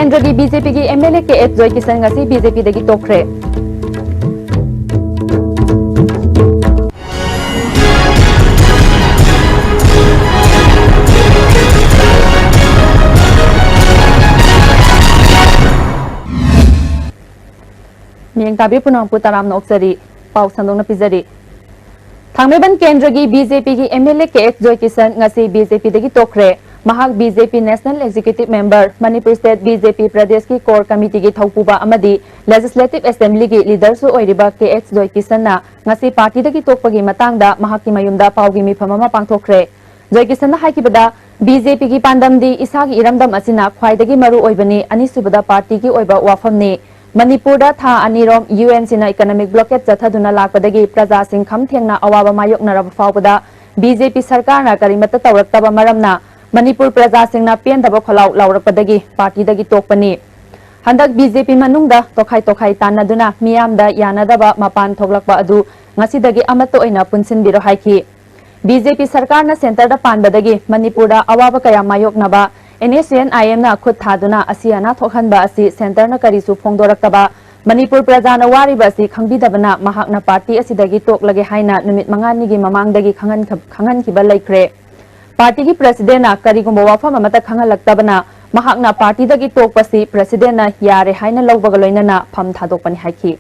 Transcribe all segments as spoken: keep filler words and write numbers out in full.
ꯀꯦꯟꯗ꯭ꯔꯒꯤ B J ꯄꯤꯒꯤ M L A K S Joykishan ꯉꯁꯤ ꯕꯤ ꯖꯦ ꯄꯤꯗꯒꯤ ꯇꯣꯛꯈ꯭ꯔꯦ꯫ ꯃꯤꯠꯌꯦꯡ ꯇꯥꯕꯤ ꯄꯨꯝꯅꯃꯛꯄꯨ ꯇꯔꯥꯝꯅ ꯑꯣꯛꯆꯔꯤ꯫ ꯄꯥꯎ ꯁꯟꯗꯣꯛꯅ ꯄꯤꯖꯔꯤ꯫ ꯊꯥꯡꯃꯩꯕꯟ ꯀꯦꯟꯗ꯭ꯔꯒꯤ ꯕꯤ ꯖꯦ ꯄꯤꯒꯤ M L A K S Joykishan ꯉꯁꯤ ꯕꯤ ꯖꯦ ꯄꯤꯗꯒꯤ ꯇꯣꯛꯈ꯭ꯔꯦ꯫ ꯃꯍꯥꯛ B J P National Executive Member, ꯃꯅꯤꯄꯨꯔ State ꯕꯤ ꯖꯦ ꯄꯤ ꯄ꯭ꯔꯗꯦꯁꯀꯤ Core Committeeꯒꯤ ꯊꯧꯄꯨꯕ ꯑꯃꯗꯤ Legislative Assemblyꯒꯤ Leaderꯁꯨ ꯑꯣꯏꯔꯤꯕ ꯀꯦ ꯑꯦꯁ ꯖꯣꯏꯀꯤꯁꯟꯅ ꯉꯁꯤ ꯄꯥꯔꯇꯤꯗꯒꯤ ꯇꯣꯛꯄꯒꯤ ꯃꯇꯥꯡꯗ ꯃꯍꯥꯛꯀꯤ ꯃꯌꯨꯝꯗ ꯄꯥꯎꯒꯤ ꯃꯤꯐꯝ ꯑꯃ ꯄꯥꯡꯊꯣꯛꯈ꯭ꯔꯦ꯫ ꯖꯣꯏꯀꯤꯁꯟꯅ ꯍꯥꯏꯈꯤꯕꯗ, ꯕꯤ ꯖꯦ ꯄꯤꯒꯤ ꯄꯥꯟꯗꯝꯗꯤ ꯏꯁꯥꯒꯤ ꯏꯔꯝꯗꯝ ꯑꯁꯤꯅ ꯈ꯭ꯋꯥꯏꯗꯒꯤ ꯃꯔꯨ ꯑꯣꯏꯕꯅꯤ, ꯑꯅꯤꯁꯨꯕꯗ ꯄꯥꯔꯇꯤꯒꯤ ꯑꯣꯏꯕ ꯋꯥꯐꯝꯅꯤ꯫ ꯃꯅꯤꯄꯨꯔꯗ ꯊꯥ ꯑꯅꯤꯔꯣꯝ ꯌꯨ ꯑꯦꯟ ꯁꯤꯅ economic blockade ꯆꯠꯊꯗꯨꯅ ꯂꯥꯛꯄꯗꯒꯤ ꯄ꯭ꯔꯖꯥꯁꯤꯡ ꯈꯝ ꯊꯦꯡꯅ ꯑꯋꯥꯕ ꯃꯥꯌꯣꯛꯅꯔꯕ ꯐꯥꯎꯕꯗ ꯕꯤ ꯖꯦ ꯄꯤ ꯁꯔꯀꯥꯔꯅ ꯀꯔꯤꯃꯠꯇ ꯇꯧꯔꯛꯇꯕ ꯃꯔꯝꯅ ꯃꯅꯤꯄꯨꯔ ꯄ꯭ꯔꯖꯥꯁꯤꯡꯅ ꯄꯦꯟꯗꯕ ꯈꯣꯜꯂꯥꯎ ꯂꯥꯎꯔꯛꯄꯗꯒꯤ ꯄꯥꯔꯇꯤꯗꯒꯤ ꯇꯣꯛꯄꯅꯤ꯫ ꯍꯟꯗꯛ ꯕꯤ ꯖꯦ ꯄꯤ ꯃꯅꯨꯡꯗ ꯇꯣꯈꯥꯏ ꯇꯣꯈꯥꯏ ꯇꯥꯟꯅꯗꯨꯅ ꯃꯤꯌꯥꯝꯗ ꯌꯥꯅꯗꯕ ꯃꯄꯥꯟ ꯊꯣꯛꯂꯛꯄ ꯑꯗꯨ ꯉꯁꯤꯗꯒꯤ ꯑꯃꯠꯇ ꯑꯣꯏꯅ ꯄꯨꯟꯁꯤꯟꯕꯤꯔꯣ ꯍꯥꯏꯈꯤ꯫ ꯕꯤ ꯖꯦ ꯄꯤ ꯁꯔꯀꯥꯔꯅ ꯁꯦꯟꯇꯔꯗ ꯄꯥꯟꯕꯗꯒꯤ ꯃꯅꯤꯄꯨꯔꯗ ꯑꯋꯥꯕ ꯀꯌꯥ ꯃꯥꯌꯣꯛꯅꯕ ꯑꯦꯟ ꯑꯦꯁ ꯁꯤ ꯑꯦꯟ ꯑꯥꯏ ꯑꯦꯝꯅ ꯈꯨꯠ ꯊꯥꯗꯨꯅ ꯑꯁꯤ ꯑꯅꯥ ꯊꯣꯛꯍꯟꯕ ꯑꯁꯤ ꯁꯦꯟꯇꯔꯅ ꯀꯔꯤꯁꯨ ꯐꯣꯡꯗꯣꯔꯛꯇꯕ, ꯃꯅꯤꯄꯨꯔ ꯄ꯭ꯔꯖꯥꯅ ꯋꯥꯔꯤꯕ ꯑꯁꯤ ꯈꯪꯕꯤꯗꯕꯅ ꯃꯍꯥꯛꯅ ꯄꯥꯔꯇꯤ ꯑꯁꯤꯗꯒꯤ ꯇꯣꯛꯂꯒꯦ ꯍꯥꯏꯅ ꯅꯨꯃꯤꯠ ꯃꯉꯥꯅꯤꯒꯤ ꯃꯃꯥꯡꯗꯒꯤ ꯈꯪꯍꯟꯈ-, ꯈꯪꯍꯟꯈꯤꯕ ꯂꯩꯈ꯭ꯔꯦ꯫ ꯄꯥꯔꯇꯤꯒꯤ ꯄ꯭ꯔꯁꯤꯗꯦꯟꯅ ꯀꯔꯤꯒꯨꯝꯕ ꯋꯥꯐꯝ ꯑꯃꯠꯇ ꯈꯪꯍꯜꯂꯛꯇꯕꯅ ꯃꯍꯥꯛꯅ ꯄꯥꯔꯇꯤꯗꯒꯤ ꯇꯣꯛꯄꯁꯤ ꯄ꯭ꯔꯁꯤꯗꯦꯟꯅ ꯌꯥꯔꯦ ꯍꯥꯏꯅ ꯂꯧꯕꯒ ꯂꯣꯏꯅꯅ ꯐꯝ ꯊꯥꯗꯣꯛꯄꯅꯤ ꯍꯥꯏꯈꯤ꯫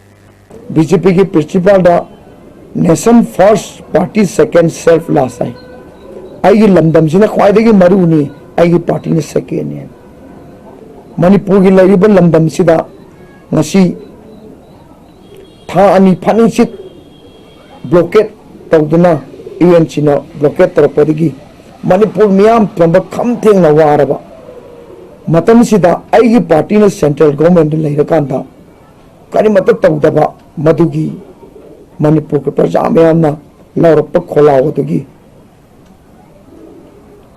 ꯕꯤ ꯖꯦ ꯄꯤꯒꯤ principleꯗ "Nation first, party second, self last" ꯍꯥꯏ꯫ ꯑꯩꯒꯤ ꯂꯝꯗꯝꯁꯤꯅ ꯈ꯭ꯋꯥꯏꯗꯒꯤ ꯃꯔꯨꯅꯤ, ꯑꯩꯒꯤ ꯄꯥꯔꯇꯤꯅ secondꯅꯤ ꯍꯥꯏ꯫ ꯃꯅꯤꯄꯨꯔꯒꯤ ꯂꯩꯔꯤꯕ ꯂꯝꯗꯝꯁꯤꯗ ꯉꯁꯤ ꯊꯥ ꯑꯅꯤ ꯐꯥꯅꯤꯡꯆꯤꯠ blockade ꯇꯧꯗꯨꯅ, ꯌꯨ ꯑꯦꯟ ꯁꯤꯅ blockade ꯇꯧꯔꯛꯄꯗꯒꯤ ꯃꯅꯤꯄꯨꯔ ꯃꯤꯌꯥꯝ ꯄꯨꯝꯕ ꯈꯝ ꯊꯦꯡꯅ ꯋꯥꯔꯕ ꯃꯇꯝꯁꯤꯗ ꯑꯩꯒꯤ ꯄꯥꯔꯇꯤꯅ central governmentꯇ ꯂꯩꯔꯀꯥꯟꯗ ꯀꯔꯤꯃꯠꯇ ꯇꯧꯗꯕ, ꯃꯗꯨꯒꯤ ꯃꯅꯤꯄꯨꯔꯒꯤ ꯄ꯭ꯔꯖꯥ ꯃꯌꯥꯝꯅ ꯂꯥꯎꯔꯛꯄ ꯈꯣꯜꯂꯥꯎ ꯑꯗꯨꯒꯤ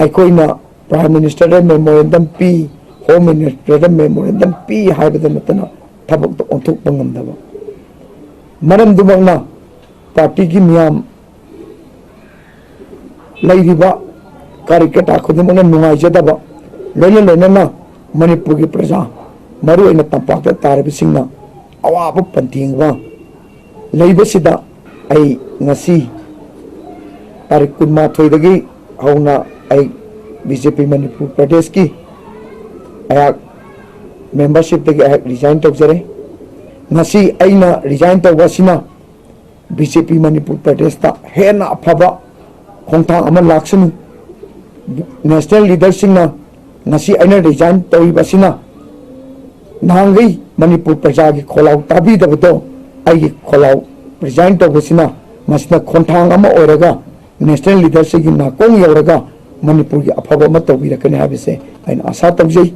ꯑꯩꯈꯣꯏꯅ Prime Ministerꯗ memorandum ꯄꯤ, Home Ministerꯗ memorandum ꯄꯤ ꯍꯥꯏꯕꯗ ꯅꯠꯇꯅ ꯊꯕꯛꯇ ꯑꯣꯟꯊꯣꯛꯄ ꯉꯝꯗꯕ꯫ ꯃꯔꯝꯗꯨꯃꯛꯅ ꯄꯥꯔꯇꯤꯒꯤ ꯃꯤꯌꯥꯝ, ꯂꯩꯔꯤꯕ ꯀꯥꯔꯤꯀꯔꯇꯥ ꯈꯨꯗꯤꯡꯃꯛꯅ ꯅꯨꯡꯉꯥꯏꯖꯗꯕ, ꯂꯣꯏꯅ ꯂꯣꯏꯅꯅ ꯃꯅꯤꯄꯨꯔꯒꯤ ꯄ꯭ꯔꯖꯥ ꯃꯔꯨꯑꯣꯏꯅ ꯇꯝꯄꯥꯛꯇ ꯇꯥꯔꯤꯕꯁꯤꯡꯅ ꯑꯋꯥꯕ ꯄꯟꯊꯦꯡꯕ ꯂꯩꯕꯁꯤꯗ, ꯑꯩ ꯉꯁꯤ ꯇꯥꯔꯤꯛ ꯀꯨꯟꯃꯥꯊꯣꯏꯗꯒꯤ ꯍꯧꯅ ꯑꯩ ꯕꯤ ꯖꯦ ꯄꯤ ꯃꯅꯤꯄꯨꯔ ꯄ꯭ꯔꯗꯦꯁꯀꯤ ꯑꯩꯍꯥꯛ ꯃꯦꯝꯕꯔꯁꯤꯞꯇꯒꯤ ꯑꯩꯍꯥꯛ ꯔꯤꯖꯥꯏꯟ ꯇꯧꯖꯔꯦ꯫ ꯉꯁꯤ ꯑꯩꯅ ꯔꯤꯖꯥꯏꯟ ꯇꯧꯕ ꯑꯁꯤꯅ ꯕꯤ ꯖꯦ ꯄꯤ ꯃꯅꯤꯄꯨꯔ ꯄ꯭ꯔꯗꯦꯁꯇ ꯍꯦꯟꯅ ꯑꯐꯕ ꯈꯣꯡꯊꯥꯡ ꯑꯃ ꯂꯥꯛꯁꯅꯨ꯫ ꯅꯦꯁꯅꯦꯜ ꯂꯤꯗꯔꯁꯤꯡꯅ ꯉꯁꯤ ꯑꯩꯅ ꯔꯤꯖꯥꯏꯟ ꯇꯧꯔꯤꯕ ꯑꯁꯤꯅ ꯅꯍꯥꯟꯈꯩ ꯃꯅꯤꯄꯨꯔ ꯄ꯭ꯔꯖꯥꯒꯤ ꯈꯣꯜꯂꯥꯎ ꯇꯥꯕꯤꯗꯕꯗꯣ ꯑꯩꯒꯤ ꯈꯣꯜꯂꯥꯎ ꯔꯤꯖꯥꯏꯟ ꯇꯧꯕꯁꯤꯅ ꯃꯁꯤꯅ ꯈꯣꯡꯊꯥꯡ ꯑꯃ ꯑꯣꯏꯔꯒ ꯅꯦꯁꯅꯦꯜ ꯂꯤꯗꯔꯁꯤꯡꯒꯤ ꯅꯥꯀꯣꯡ ꯌꯧꯔꯒ ꯃꯅꯤꯄꯨꯔꯒꯤ ꯑꯐꯕ ꯑꯃ ꯇꯧꯕꯤꯔꯛꯀꯅꯤ ꯍꯥꯏꯕꯁꯦ ꯑꯩꯅ ꯑꯥꯁꯥ ꯇꯧꯖꯩ꯫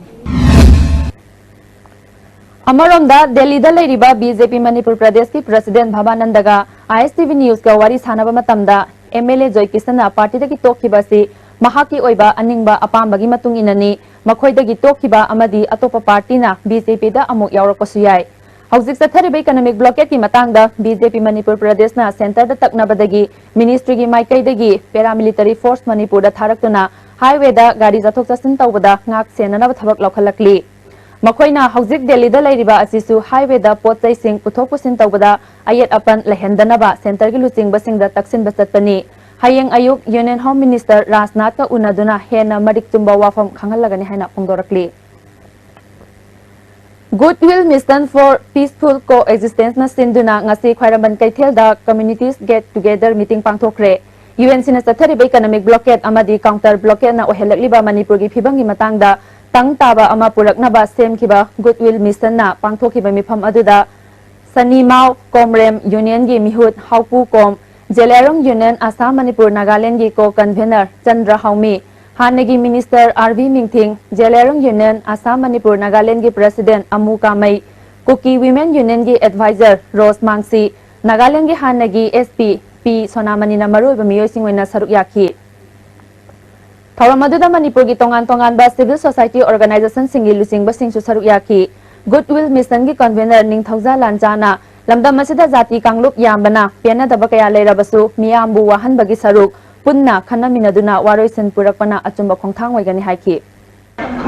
ꯑꯃꯔꯣꯝꯗ, ꯗꯦꯜꯂꯤꯗ ꯂꯩꯔꯤꯕ ꯕꯤ ꯖꯦ ꯄꯤ ꯃꯅꯤꯄꯨꯔ ꯄ꯭ꯔꯗꯦꯁꯀꯤ ꯄ꯭ꯔꯁꯤꯗꯦꯟ ꯚꯕꯥꯅꯟꯗꯒ ꯑꯥꯏ ꯑꯦꯁ ꯇꯤ ꯚꯤ ꯅ꯭ꯌꯨꯁꯀ ꯋꯥꯔꯤ ꯁꯥꯟꯅꯕ ꯃꯇꯝꯗ, ꯑꯦꯝ ꯑꯦꯜ ꯑꯦ ꯖꯣꯏ ꯀꯤꯁꯟꯅ ꯄꯥꯔꯇꯤꯗꯒꯤ ꯇꯣꯛꯈꯤꯕ ꯑꯁꯤ ꯃꯍꯥꯛꯀꯤ ꯑꯣꯏꯕ ꯑꯅꯤꯡꯕ ꯑꯄꯥꯝꯕꯒꯤ ꯃꯇꯨꯡ ꯏꯟꯅꯅꯤ, ꯃꯈꯣꯏꯗꯒꯤ ꯇꯣꯛꯈꯤꯕ ꯑꯃꯗꯤ ꯑꯇꯣꯞꯄ ꯄꯥꯔꯇꯤꯅ ꯕꯤ ꯖꯦ ꯄꯤꯗ ꯑꯃꯨꯛ ꯌꯥꯎꯔꯛꯄꯁꯨ ꯌꯥꯏ꯫ ꯍꯧꯖꯤꯛ ꯆꯠꯊꯔꯤꯕ ꯏꯀꯅꯣꯃꯤꯛ ꯕ꯭ꯂꯣꯀꯦꯠꯀꯤ ꯃꯇꯥꯡꯗ ꯕꯤ ꯖꯦ ꯄꯤ ꯃꯅꯤꯄꯨꯔ ꯄ꯭ꯔꯗꯦꯁꯅ ꯁꯦꯟꯇꯔꯗ ꯇꯛꯅꯕꯗꯒꯤ ꯃꯤꯅꯤꯁꯇ꯭ꯔꯤꯒꯤ ꯃꯥꯏꯀꯩꯗꯒꯤ ꯄꯦꯔꯥꯃꯤꯂꯤꯇꯔꯤ ꯐꯣꯔꯁ ꯃꯅꯤꯄꯨꯔꯗ ꯊꯥꯔꯛꯇꯨꯅ ꯍꯥꯏꯋꯦꯗ ꯒꯥꯔꯤ ꯆꯠꯊꯣꯛ ꯆꯠꯁꯤꯟ ꯇꯧꯕꯗ ꯉꯥꯛ ꯁꯦꯟꯅꯅꯕ ꯊꯕꯛ ꯂꯧꯈꯠꯂꯛꯂꯤ꯫ ꯃꯈꯣꯏꯅ ꯍꯧꯖꯤꯛ ꯗꯦꯜꯂꯤꯗ ꯂꯩꯔꯤꯕ ꯑꯁꯤꯁꯨ ꯍꯥꯏꯋꯦꯗ ꯄꯣꯠ ꯆꯩꯁꯤꯡ ꯄꯨꯊꯣꯛ ꯄꯨꯁꯤꯟ ꯇꯧꯕꯗ ꯑꯌꯦꯠ ꯑꯄꯟ ꯂꯩꯍꯟꯗꯅꯕ ꯁꯦꯟꯇꯔꯒꯤ ꯂꯨꯆꯤꯡꯕꯁꯤꯡꯗ ꯇꯛꯁꯤꯟꯕ ꯆꯠꯄꯅꯤ꯫ ꯍꯌꯦꯡ ꯑꯌꯨꯛ ꯌꯨꯅꯤꯌꯟ ꯍꯣꯝ ꯃꯤꯅꯤꯁꯇꯔ ꯔꯥꯖꯅꯥꯊꯀ ꯎꯅꯗꯨꯅ ꯍꯦꯟꯅ ꯃꯔꯤꯛ ꯆꯨꯝꯕ ꯋꯥꯐꯝ ꯈꯪꯍꯜꯂꯒꯅꯤ ꯍꯥꯏꯅ ꯐꯣꯡꯗꯣꯔꯛꯂꯤ꯫ Goodwill Mission for Peaceful Coexistence ꯅ ꯁꯤꯟꯗꯨꯅ ꯉꯁꯤ ꯈ꯭ꯋꯥꯏꯔꯝꯕꯟ ꯀꯩꯊꯦꯜꯗ Communities Get Together Meeting ꯄꯥꯡꯊꯣꯛꯈ꯭ꯔꯦ꯫ ꯌꯨ ꯑꯦꯟ ꯁꯤꯅ ꯆꯠꯊꯔꯤꯕ ꯏꯀꯅꯣꯃꯤꯛ ꯕ꯭ꯂꯣꯀꯦꯠ ꯑꯃꯗꯤ ꯀꯥꯎꯟꯇꯔ ꯕ꯭ꯂꯣꯀꯦꯠꯅ ꯑꯣꯏꯍꯜꯂꯛꯂꯤꯕ ꯃꯅꯤꯄꯨꯔꯒꯤ ꯐꯤꯕꯝꯒꯤ ꯃꯇꯥꯡꯗ ꯇꯪ ꯇꯥꯕ ꯑꯃ ꯄꯨꯔꯛꯅꯕ ꯁꯦꯝꯈꯤꯕ Goodwill Mission ꯅ ꯄꯥꯡꯊꯣꯛꯈꯤꯕ ꯃꯤꯐꯝ ꯑꯗꯨꯗ ꯁꯅꯤꯃꯥꯎ ꯀꯣꯝꯔꯦꯝ ꯌꯨꯅꯤꯌꯟꯒꯤ ꯃꯤꯍꯨꯠ ꯍꯥꯎꯄꯨ ꯀꯣꯝ, ꯖꯦꯂꯤꯌꯥꯡꯔꯣꯡ ꯌꯨꯅꯤꯌꯟ ꯑꯁꯥꯝ ꯃꯅꯤꯄꯨꯔ ꯅꯥꯒꯥꯂꯦꯟꯒꯤ ꯀꯣ ꯀꯟꯚꯦꯅꯔ ꯆꯟꯗ꯭ꯔ ꯍꯥꯎꯃꯤ, ꯍꯥꯟꯅꯒꯤ minister R V Mingthing, Zeliangrong union Assam Manipur ꯅꯥꯒꯥꯂꯦꯟꯒꯤ ꯄ꯭ꯔꯁꯤꯗꯦꯟ ꯑꯃꯨ ꯀꯥꯃꯩ, ꯀꯨꯀꯤ ꯋꯤꯃꯦꯟ ꯌꯨꯅꯤꯌꯟꯒꯤ ꯑꯦꯗꯚꯥꯏꯖꯔ ꯔꯣꯁ ꯃꯥꯡꯁꯤ, ꯅꯥꯒꯥꯂꯦꯟꯒꯤ ꯍꯥꯟꯅꯒꯤ ꯑꯦꯁ ꯄꯤ ꯄꯤ ꯁꯣꯅꯥꯃꯅꯤꯅ ꯃꯔꯨꯑꯣꯏꯕ ꯃꯤꯑꯣꯏꯁꯤꯡ ꯑꯣꯏꯅ ꯁꯔꯨꯛ ꯌꯥꯈꯤ꯫ ꯊꯧꯔꯝ ꯑꯗꯨꯗ ꯃꯅꯤꯄꯨꯔꯒꯤ ꯇꯣꯉꯥꯟ ꯇꯣꯉꯥꯟꯕ civil society organization ꯁꯤꯡꯒꯤ ꯂꯨꯆꯤꯡꯕꯁꯤꯡꯁꯨ ꯁꯔꯨꯛ ꯌꯥꯈꯤ꯫ Goodwill Mission ꯒꯤ ꯀꯟꯚꯦꯅꯔ ꯅꯤꯡꯊꯧꯖꯥ ꯂꯥꯟꯆꯥꯅ ꯂꯝꯗꯝ ꯑꯁꯤꯗ ꯖꯥꯇꯤ ꯀꯥꯡꯂꯨꯞ ꯌꯥꯝꯕꯅ ꯄꯦꯟꯅꯗꯕ ꯀꯌꯥ ꯂꯩꯔꯕꯁꯨ ꯃꯤꯌꯥꯝꯕꯨ ꯋꯥꯍꯟꯕꯒꯤ ꯁꯔꯨꯛ ꯄꯨꯟꯅ ꯈꯟꯅꯃꯤꯟꯅꯗꯨꯅ ꯋꯥꯔꯣꯏꯁꯤꯟ ꯄꯨꯔꯛꯄꯅ ꯑꯆꯨꯝꯕ ꯈꯣꯡꯊꯥꯡ ꯑꯣꯏꯒꯅꯤ ꯍꯥꯏꯈꯤ꯫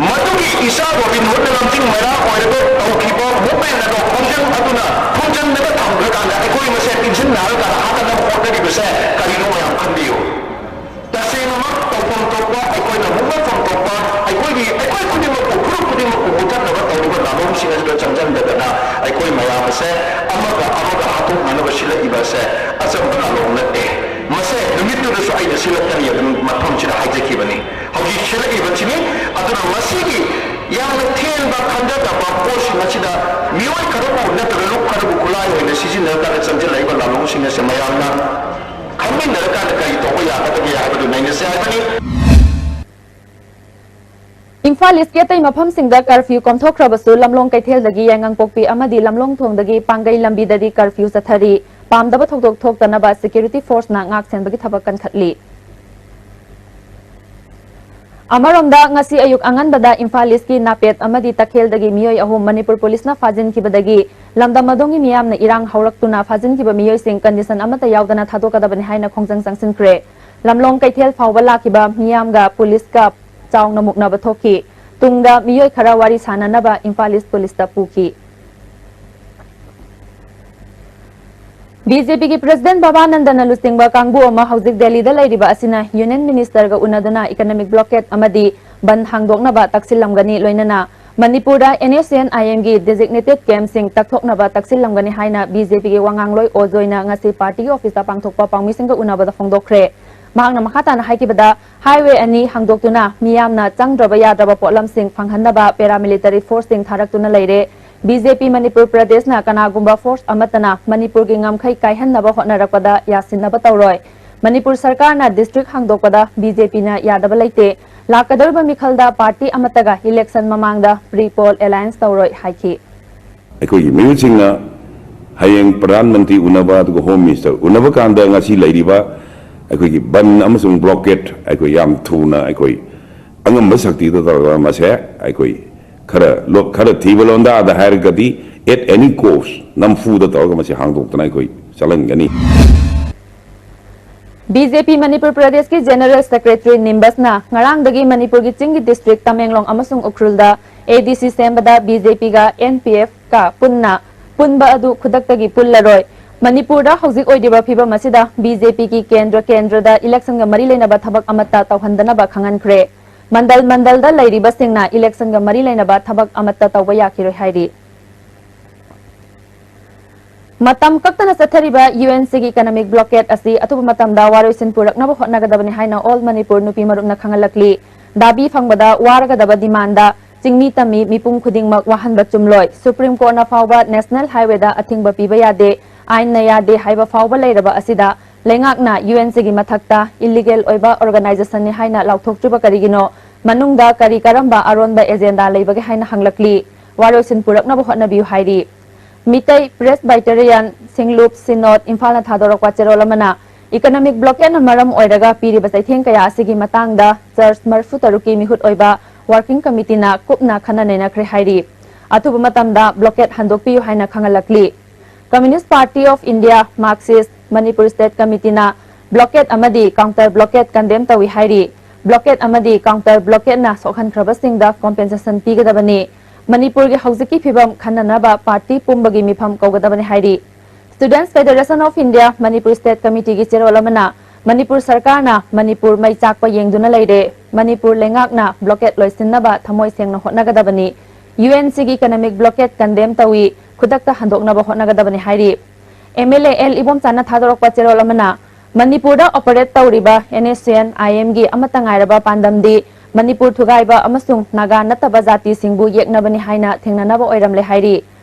ꯃꯗꯨꯒꯤ ꯏꯆꯥ ꯔꯣꯕꯤꯟ ꯍꯨꯗꯅ ꯂꯝꯖꯤꯡ ꯃꯩꯔꯥ ꯑꯣꯏꯔꯒ ꯇꯧꯈꯤꯕ movement ꯑꯗꯣ ꯈꯣꯡꯖꯪ ꯑꯗꯨꯅ ꯈꯣꯡꯖꯪꯗꯒ ꯊꯝꯈ꯭ꯔꯀꯥꯟꯗ ꯑꯩꯈꯣꯏ ꯃꯁꯦꯟ ꯏꯟꯁꯤꯟꯅꯔꯒ ꯍꯥꯠꯇꯅꯕ ꯍꯣꯠꯅꯔꯤꯕꯁꯦ ꯀꯔꯤꯅꯣ ꯃꯌꯥꯝ ꯈꯟꯕꯤꯌꯨ꯫ ꯇꯁꯦꯡꯅꯃꯛ ꯇꯧꯐꯝ ꯊꯣꯛꯄ, ꯑꯩꯈꯣꯏꯅ ꯃꯨꯛꯅꯐꯝ ꯊꯣꯛꯄ, ꯑꯩꯈꯣꯏꯒꯤ, ꯑꯩꯈꯣꯏ ꯈꯨꯗꯤꯡꯃꯛꯄꯨ, ꯐꯨꯔꯨꯞ ꯈꯨꯗꯤꯡꯃꯛꯄꯨ ꯃꯨꯊꯠꯅꯕ ꯇꯧꯔꯤꯕ ꯂꯥꯂꯣꯡꯁꯤꯡ ꯑꯁꯤꯗ ꯆꯪꯁꯤꯟꯗꯗꯅ ꯑꯩꯈꯣꯏ ꯃꯌꯥꯝ ꯑꯁꯦ ꯑꯃꯒ ꯑꯃꯒ ꯍꯥꯠꯇꯣꯛꯅꯅꯕ ꯁꯤꯜꯂꯛꯏꯕ ꯑꯁꯦ ꯑꯆꯝꯕ ꯂꯥꯂꯣꯡ ꯅꯠꯇꯦ꯫ ꯃꯁꯦ ꯅꯨꯃꯤꯠꯇꯨꯗꯁꯨ ꯑꯩꯅ ꯁꯤꯜꯂꯛꯀꯅꯤ ꯑꯗꯨꯝ ꯃꯐꯝꯁꯤꯗ ꯍꯥꯏꯖꯈꯤꯕꯅꯤ꯫ ꯍꯧꯖꯤꯛ ꯁꯤꯜꯂꯛꯏꯕꯁꯤꯅꯤ꯫ ꯑꯗꯨꯅ ꯃꯁꯤꯒꯤ ꯌꯥꯝꯅ ꯊꯦꯡꯕ ꯈꯟꯖꯗꯕ ꯄꯣꯠꯁꯤꯡ ꯑꯁꯤꯗ ꯃꯤꯑꯣꯏ ꯈꯔꯕꯨ ꯅꯠꯇ꯭ꯔꯒ ꯂꯨꯞ ꯈꯔꯕꯨ ꯈꯨꯠꯂꯥꯏ ꯑꯣꯏꯅ ꯁꯤꯖꯤꯟꯅꯔꯀꯥꯟꯗ ꯆꯪꯁꯤꯜꯂꯛꯏꯕ ꯂꯥꯂꯣꯡꯁꯤꯡ ꯑꯁꯦ ꯃꯌꯥꯝꯅ ꯈꯪꯃꯤꯟꯅꯔꯀꯥꯟꯗ ꯀꯔꯤ ꯇꯧꯕ ꯌꯥꯒꯗꯒꯦ ꯍꯥꯏꯕꯗꯨ ꯅꯩꯅꯁꯤ ꯍꯥꯏꯕꯅꯤ꯫ ꯏꯝꯐꯥꯜ ꯏꯁꯀꯤ ꯑꯇꯩ ꯃꯐꯝꯁꯤꯡꯗ ꯀꯔꯐ꯭ꯌꯨ ꯀꯣꯝꯊꯣꯛꯈ꯭ꯔꯕꯁꯨ, ꯂꯝꯂꯣꯡ ꯀꯩꯊꯦꯜꯗꯒꯤ ꯌꯥꯏꯉꯪꯄꯣꯛꯄꯤ ꯑꯃꯗꯤ ꯂꯝꯂꯣꯡ ꯊꯣꯡꯗꯒꯤ ꯄꯥꯡꯒꯩ ꯂꯝꯕꯤꯗꯗꯤ ꯀꯔꯐ꯭ꯌꯨ ꯆꯠꯊꯔꯤ꯫ ꯄꯥꯝꯗꯕ ꯊꯧꯗꯣꯛ ꯊꯣꯛꯇꯅꯕ ꯁꯦꯀ꯭ꯌꯨꯔꯤꯇꯤ ꯐꯣꯔꯁꯅ ꯉꯥꯛ ꯁꯦꯟꯕꯒꯤ ꯊꯕꯛ ꯀꯟꯈꯠꯂꯤ꯫ ꯑꯃꯔꯣꯝꯗ, ꯉꯁꯤ ꯑꯌꯨꯛ ꯑꯉꯟꯕꯗ ꯏꯝꯐꯥꯜ ꯏꯁꯀꯤ ꯅꯥꯄꯦꯠ ꯑꯃꯗꯤ ꯇꯈꯦꯜꯗꯒꯤ ꯃꯤꯑꯣꯏ ꯑꯍꯨꯝ ꯃꯅꯤꯄꯨꯔ ꯄꯨꯂꯤꯁꯅ ꯐꯥꯖꯤꯟꯈꯤꯕꯗꯒꯤ ꯂꯝꯗꯝ ꯑꯗꯣꯝꯒꯤ ꯃꯤꯌꯥꯝꯅ ꯏꯔꯥꯡ ꯍꯧꯔꯛꯇꯨꯅ ꯐꯥꯖꯤꯟꯈꯤꯕ ꯃꯤꯑꯣꯏꯁꯤꯡ ꯀꯟꯗꯤꯁꯟ ꯑꯃꯠꯇ ꯌꯥꯎꯗꯅ ꯊꯥꯗꯣꯛꯀꯗꯕꯅꯤ ꯍꯥꯏꯅ ꯈꯣꯡꯖꯪ ꯆꯪꯁꯤꯟꯈ꯭ꯔꯦ꯫ ꯂꯝꯂꯣꯡ ꯀꯩꯊꯦꯜ ꯐꯥꯎꯕ ꯂꯥꯛꯈꯤꯕ ꯃꯤꯌꯥꯝꯒ ꯄꯨꯂꯤꯁꯀ ꯆꯥꯎꯅ ꯃꯨꯛꯅꯕ ꯊꯣꯛꯈꯤ꯫ ꯇꯨꯡꯗ ꯃꯤꯑꯣꯏ ꯈꯔ ꯋꯥꯔꯤ ꯁꯥꯅꯅꯕ ꯏꯝꯐꯥꯜ ꯏꯁ ꯄꯨꯂꯤꯁꯇ ꯄꯨꯈꯤ꯫ ꯕꯤ ꯖꯦ ꯄꯤꯒꯤ ꯄ꯭ꯔꯦꯁꯤꯗꯦꯟꯠ ꯕꯕꯥꯅꯟꯗꯅ ꯂꯨꯆꯤꯡꯕ ꯀꯥꯡꯕꯨ ꯑꯃ ꯍꯧꯖꯤꯛ ꯗꯦꯜꯂꯤꯗ ꯂꯩꯔꯤꯕ ꯑꯁꯤꯅ ꯌꯨꯅꯤꯌꯟ ꯃꯤꯅꯤꯁꯇꯔꯒ ꯎꯅꯗꯨꯅ ꯏꯀꯅꯣꯃꯤꯛ ꯕ꯭ꯂꯣꯀꯦꯗ ꯑꯃꯗꯤ ꯕꯟꯗ ꯍꯥꯡꯗꯣꯛꯅꯕ ꯇꯛꯁꯤꯜꯂꯝꯒꯅꯤ, ꯂꯣꯏꯅꯅ ꯃꯅꯤꯄꯨꯔꯗ ꯑꯦꯟ ꯑꯦꯁ ꯁꯤ ꯑꯦꯟ ꯑꯥꯏ ꯑꯦꯝꯒꯤ ꯗꯦꯖꯤꯒꯅꯦꯇꯦꯗ ꯀꯦꯝꯞꯁꯤꯡ ꯇꯛꯊꯣꯛꯅꯕ ꯇꯛꯁꯤꯜꯂꯝꯒꯅꯤ ꯍꯥꯏꯅ ꯕꯤ ꯖꯦ ꯄꯤꯒꯤ ꯋꯥꯉꯥꯡꯂꯣꯏ ꯑꯣ ꯖꯣꯏꯅ ꯉꯁꯤ ꯄꯥꯔꯇꯤꯒꯤ ꯑꯣꯐꯤꯁꯇ ꯄꯥꯡꯊꯣꯛꯄ ꯄꯥꯎꯃꯤꯁꯤꯡꯒ ꯎꯅꯕꯗ ꯐꯣꯡꯗꯣꯛꯈ꯭ꯔꯦ꯫ ꯃꯍꯥꯛꯅ ꯃꯈꯥ ꯇꯥꯅ ꯍꯥꯏꯈꯤꯕꯗ, ꯍꯥꯏꯋꯦ ꯑꯅꯤ ꯍꯥꯡꯗꯣꯛꯇꯨꯅ ꯃꯤꯌꯥꯝꯅ ꯆꯪꯗ꯭ꯔꯕ ꯌꯥꯗ꯭ꯔꯕ ꯄꯣꯠꯂꯝꯁꯤꯡ ꯐꯪꯍꯟꯅꯕ ꯄꯦꯔꯥꯃꯤꯂꯤꯇꯔꯤ ꯐꯣꯔꯁꯁꯤꯡ ꯊꯥꯔꯛꯇꯨꯅ ꯂꯩꯔꯦ꯫ ꯕꯤ ꯖꯦ ꯄꯤ ꯃꯅꯤꯄꯨꯔ ꯄ꯭ꯔꯗꯦꯁꯅ ꯀꯅꯥꯒꯨꯝꯕ ꯐꯣꯔꯁ ꯑꯃꯠꯇꯅ ꯃꯅꯤꯄꯨꯔꯒꯤ ꯉꯝꯈꯩ ꯀꯥꯏꯍꯟꯅꯕ ꯍꯣꯠꯅꯔꯛꯄꯗ ꯌꯥꯁꯤꯟꯅꯕ ꯇꯧꯔꯣꯏ꯫ ꯃꯅꯤꯄꯨꯔ ꯁꯔꯀꯥꯔꯅ ꯗꯤꯁꯇ꯭ꯔꯤꯛ ꯍꯥꯡꯗꯣꯛꯄꯗ ꯕꯤ ꯖꯦ ꯄꯤꯅ ꯌꯥꯗꯕ ꯂꯩꯇꯦ꯫ ꯂꯥꯛꯀꯗꯧꯔꯤꯕ ꯃꯤꯈꯜꯗ ꯄꯥꯔꯇꯤ ꯑꯃꯠꯇꯒ ꯏꯂꯦꯛꯁꯟ ꯃꯃꯥꯡꯗ ꯄ꯭ꯔꯤ ꯄꯣꯜ ꯑꯦꯂꯥꯏꯟꯁ ꯇꯧꯔꯣꯏ ꯍꯥꯏꯈꯤ꯫ ꯑꯩꯈꯣꯏꯒꯤ ꯃꯤꯍꯨꯠꯁꯤꯡꯅ ꯍꯌꯦꯡ ꯄ꯭ꯔꯙꯥꯟ ꯃꯟꯇ꯭ꯔꯤ ꯎꯅꯕ ꯑꯗꯨꯒ ꯍꯣꯝ ꯃꯤꯅꯤꯁꯇꯔ ꯎꯅꯕ ꯀꯥꯟꯗ ꯉꯁꯤ ꯂꯩꯔꯤꯕ ꯑꯩꯈꯣꯏꯒꯤ ꯕꯟ ꯑꯃꯁꯨꯡ ꯕ꯭ꯂꯣꯀꯦꯠ ꯑꯩꯈꯣꯏ ꯌꯥꯝ ꯊꯨꯅ ꯑꯩꯈꯣꯏ ꯑꯉꯝꯕ ꯁꯛꯇꯤꯗ ꯇꯧꯔꯒ ꯃꯁꯦ ꯑꯩꯈꯣꯏ ꯈꯔ ꯂꯣ-, ꯈꯔ ꯊꯤꯕ ꯂꯣꯟꯗꯥꯗ ꯍꯥꯏꯔꯒꯗꯤ at any cost ꯅꯝꯐꯨꯗ ꯇꯧꯔꯒ ꯃꯁꯤ ꯍꯥꯡꯗꯣꯛꯇꯅ ꯑꯩꯈꯣꯏ ꯆꯠꯍꯟꯒꯅꯤ꯫ ꯕꯤ ꯖꯦ ꯄꯤ ꯃꯅꯤꯄꯨꯔ ꯄ꯭ꯔꯗꯦꯁꯀꯤ ꯖꯦꯅꯔꯦꯜ ꯁꯦꯀ꯭ꯔꯦꯇꯔꯤ ꯅꯤꯝꯕꯁꯅ ꯉꯔꯥꯡꯗꯒꯤ ꯃꯅꯤꯄꯨꯔꯒꯤ ꯆꯤꯡꯒꯤ ꯗꯤꯁꯇ꯭ꯔꯤꯛ ꯇꯃꯦꯡꯂꯣꯡ ꯑꯃꯁꯨꯡ ꯎꯈ꯭ꯔꯨꯜꯗ ꯑꯦ ꯗꯤ ꯁꯤ ꯁꯦꯝꯕꯗ ꯕꯤ ꯖꯦ ꯄꯤꯒ ꯑꯦꯟ ꯄꯤ ꯑꯦꯐꯀ ꯄꯨꯟꯅ ꯄꯨꯟꯕ ꯑꯗꯨ ꯈꯨꯗꯛꯇꯒꯤ ꯄꯨꯜꯂꯔꯣꯏ꯫ ꯃꯅꯤꯄꯨꯔꯗ ꯍꯧꯖꯤꯛ ꯑꯣꯏꯔꯤꯕ ꯐꯤꯕꯝ ꯑꯁꯤꯗ ꯕꯤ ꯖꯦ ꯄꯤꯒꯤ ꯀꯦꯟꯗ꯭ꯔ ꯀꯦꯟꯗ꯭ꯔꯗ ꯏꯂꯦꯛꯁꯟꯒ ꯃꯔꯤ ꯂꯩꯅꯕ ꯊꯕꯛ ꯑꯃꯠꯇ ꯇꯧꯍꯟꯗꯅꯕ ꯈꯪꯍꯟꯈ꯭ꯔꯦ꯫ ꯃꯟꯗꯜ ꯃꯟꯗꯜꯗ ꯂꯩꯔꯤꯕꯁꯤꯡꯅ ꯏꯂꯦꯛꯁꯟꯒ ꯃꯔꯤ ꯂꯩꯅꯕ ꯊꯕꯛ ꯑꯃꯠꯇ ꯇꯧꯕ ꯌꯥꯈꯤꯔꯣꯏ ꯍꯥꯏꯔꯤ꯫ ꯃꯇꯝ ꯀꯛꯇꯅ ꯆꯠꯊꯔꯤꯕ ꯌꯨ ꯑꯦꯟ ꯁꯤꯒꯤ ꯏꯀꯅꯣꯃꯤꯛ ꯕ꯭ꯂꯣꯀꯦꯠ ꯑꯁꯤ ꯑꯊꯨꯕ ꯃꯇꯝꯗ ꯋꯥꯔꯣꯏꯁꯤꯟ ꯄꯨꯔꯛꯅꯕ ꯍꯣꯠꯅꯒꯗꯕꯅꯤ ꯍꯥꯏꯅ ꯑꯣꯜ ꯃꯅꯤꯄꯨꯔ ꯅꯨꯄꯤ ꯃꯔꯨꯞꯅ ꯈꯪꯍꯜꯂꯛꯂꯤ꯫ ꯗꯥꯕꯤ ꯐꯪꯕꯗ ꯋꯥꯔꯒꯗꯕ ꯗꯤꯃꯥꯟꯗ ꯆꯤꯡꯃꯤ ꯇꯝꯃꯤ ꯃꯤꯄꯨꯝ ꯈꯨꯗꯤꯡꯃꯛ ꯋꯥꯍꯟꯕ ꯆꯨꯝꯂꯣꯏ꯫ ꯁꯨꯄ꯭ꯔꯤꯝ ꯀꯣꯔꯠꯅ ꯐꯥꯎꯕ ꯅꯦꯁꯅꯦꯜ ꯍꯥꯏꯋꯦꯗ ꯑꯊꯤꯡꯕ ꯄꯤꯕ ꯌꯥꯗꯦ, ꯑꯥꯏꯟꯅ ꯌꯥꯗꯦ ꯍꯥꯏꯕ ꯐꯥꯎꯕ ꯂꯩꯔꯕ ꯑꯁꯤꯗ ꯂꯩꯉꯥꯛꯅ ꯌꯨ ꯑꯦꯟ ꯁꯤꯒꯤ ꯃꯊꯛꯇ ꯏꯂꯤꯒꯦꯜ ꯑꯣꯏꯕ ꯑꯣꯔꯒꯅꯥꯏꯖꯦꯁꯟꯅꯤ ꯍꯥꯏꯅ ꯂꯥꯎꯊꯣꯛꯇ꯭ꯔꯤꯕ ꯀꯔꯤꯒꯤꯅꯣ? ꯃꯅꯨꯡꯗ ꯀꯔꯤ ꯀꯔꯝꯕ ꯑꯔꯣꯟꯕ ꯑꯦꯖꯦꯟꯗꯥ ꯂꯩꯕꯒꯦ ꯍꯥꯏꯅ ꯍꯪꯂꯛꯂꯤ꯫ ꯋꯥꯔꯣꯏꯁꯤꯟ ꯄꯨꯔꯛꯅꯕ ꯍꯣꯠꯅꯕꯤꯌꯨ ꯍꯥꯏꯔꯤ꯫ ꯃꯤꯇꯩ ꯄ꯭ꯔꯦꯁꯕꯥꯏꯇꯦꯔꯤꯌꯟ ꯁꯤꯡꯂꯨꯞ ꯁꯤꯅꯣꯗ ꯏꯝꯐꯥꯜꯅ ꯊꯥꯗꯣꯔꯛꯄ ꯆꯦꯔꯣꯜ ꯑꯃꯅ ꯏꯀꯅꯣꯃꯤꯛ ꯕ꯭ꯂꯣꯀꯦꯠꯅ ꯃꯔꯝ ꯑꯣꯏꯔꯒ ꯄꯤꯔꯤꯕ ꯆꯩꯊꯦꯡ ꯀꯌꯥ ꯑꯁꯤꯒꯤ ꯃꯇꯥꯡꯗ ꯆꯔꯆ ꯃꯔꯤꯐꯨ ꯇꯔꯨꯛꯀꯤ ꯃꯤꯍꯨꯠ ꯑꯣꯏꯕ ꯋꯥꯔꯀꯤꯡ ꯀꯃꯤꯇꯤꯅ ꯀꯨꯞꯅ ꯈꯟꯅ ꯅꯩꯅꯈ꯭ꯔꯦ ꯍꯥꯏꯔꯤ꯫ ꯑꯊꯨꯕ ꯃꯇꯝꯗ ꯕ꯭ꯂꯣꯀꯦꯠ ꯍꯟꯗꯣꯛꯄꯤꯌꯨ ꯍꯥꯏꯅ ꯈꯪꯍꯜꯂꯛꯂꯤ꯫ Communist party of India, Marxist, Manipur state ꯀꯃꯤꯇꯤꯅ ꯕ꯭ꯂꯣꯀꯦꯠ ꯑꯃꯗꯤ ꯀꯥꯎꯟꯇꯔ ꯕ꯭ꯂꯣꯀꯦꯠ ꯀꯟꯗꯦꯝ ꯇꯧꯏ ꯍꯥꯏꯔꯤ꯫ ꯕ꯭ꯂꯣꯀꯦꯠ ꯑꯃꯗꯤ ꯀꯥꯎꯟꯇꯔ ꯕ꯭ꯂꯣꯀꯦꯠꯅ ꯁꯣꯛꯍꯟꯈ꯭ꯔꯕꯁꯤꯡꯗ ꯀꯣꯝꯄꯦꯟꯁꯦꯁꯟ ꯄꯤꯒꯗꯕꯅꯤ꯫ ꯃꯅꯤꯄꯨꯔꯒꯤ ꯍꯧꯖꯤꯛꯀꯤ ꯐꯤꯕꯝ ꯈꯟꯅꯅꯕ ꯄꯥꯔꯇꯤ ꯄꯨꯝꯕꯒꯤ ꯃꯤꯐꯝ ꯀꯧꯒꯗꯕꯅꯤ ꯍꯥꯏꯔꯤ꯫ Students federation of India Manipur state ꯀꯃꯤꯇꯤꯒꯤ ꯆꯦꯔꯣꯜ ꯑꯃꯅ ꯃꯅꯤꯄꯨꯔ ꯁꯔꯀꯥꯔꯅ ꯃꯅꯤꯄꯨꯔ ꯃꯩ ꯆꯥꯛꯄ ꯌꯦꯡꯗꯨꯅ ꯂꯩꯔꯦ꯫ ꯃꯅꯤꯄꯨꯔ ꯂꯩꯉꯥꯛꯅ ꯕ꯭ꯂꯣꯀꯦꯠ ꯂꯣꯏꯁꯤꯟꯅꯕ ꯊꯃꯣꯏ ꯁꯦꯡꯅ ꯍꯣꯠꯅꯒꯗꯕꯅꯤ꯫ ꯌꯨ ꯑꯦꯟ ꯁꯤꯒꯤ ꯏꯀꯅꯣꯃꯤꯛ ꯕ꯭ꯂꯣꯀꯦꯠ ꯀꯟꯗꯦꯝ ꯇꯧꯏ꯫ ꯈꯨꯗꯛꯇ ꯍꯟꯗꯣꯛꯅꯕ ꯍꯣꯠꯅꯒꯗꯕꯅꯤ ꯍꯥꯏꯔꯤ꯫ ꯑꯦꯝ ꯑꯦꯜ ꯑꯦ ꯑꯦꯜ ꯏꯕꯣꯝꯆꯥꯅ ꯊꯥꯗꯣꯔꯛꯄ ꯆꯦꯔꯣꯜ ꯑꯃꯅ ꯃꯅꯤꯄꯨꯔꯗ ꯑꯣꯄꯔꯦꯠ ꯇꯧꯔꯤꯕ ꯑꯦꯟ ꯑꯦꯁ ꯁꯤ ꯑꯦꯟ ꯑꯥꯏ ꯑꯦꯝꯒꯤ ꯑꯃꯠꯇ ꯉꯥꯏꯔꯕ ꯄꯥꯟꯗꯝꯗꯤ ꯃꯅꯤꯄꯨꯔ ꯊꯨꯒꯥꯏꯕ ꯑꯃꯁꯨꯡ ꯅꯥꯒꯥ ꯅꯠꯇꯕ ꯖꯥꯇꯤꯁꯤꯡꯕꯨ ꯌꯦꯛꯅꯕꯅꯤ ꯍꯥꯏꯅ ꯊꯦꯡꯅꯅꯕ ꯑꯣꯏꯔꯝꯂꯦ ꯍꯥꯏꯔꯤ꯫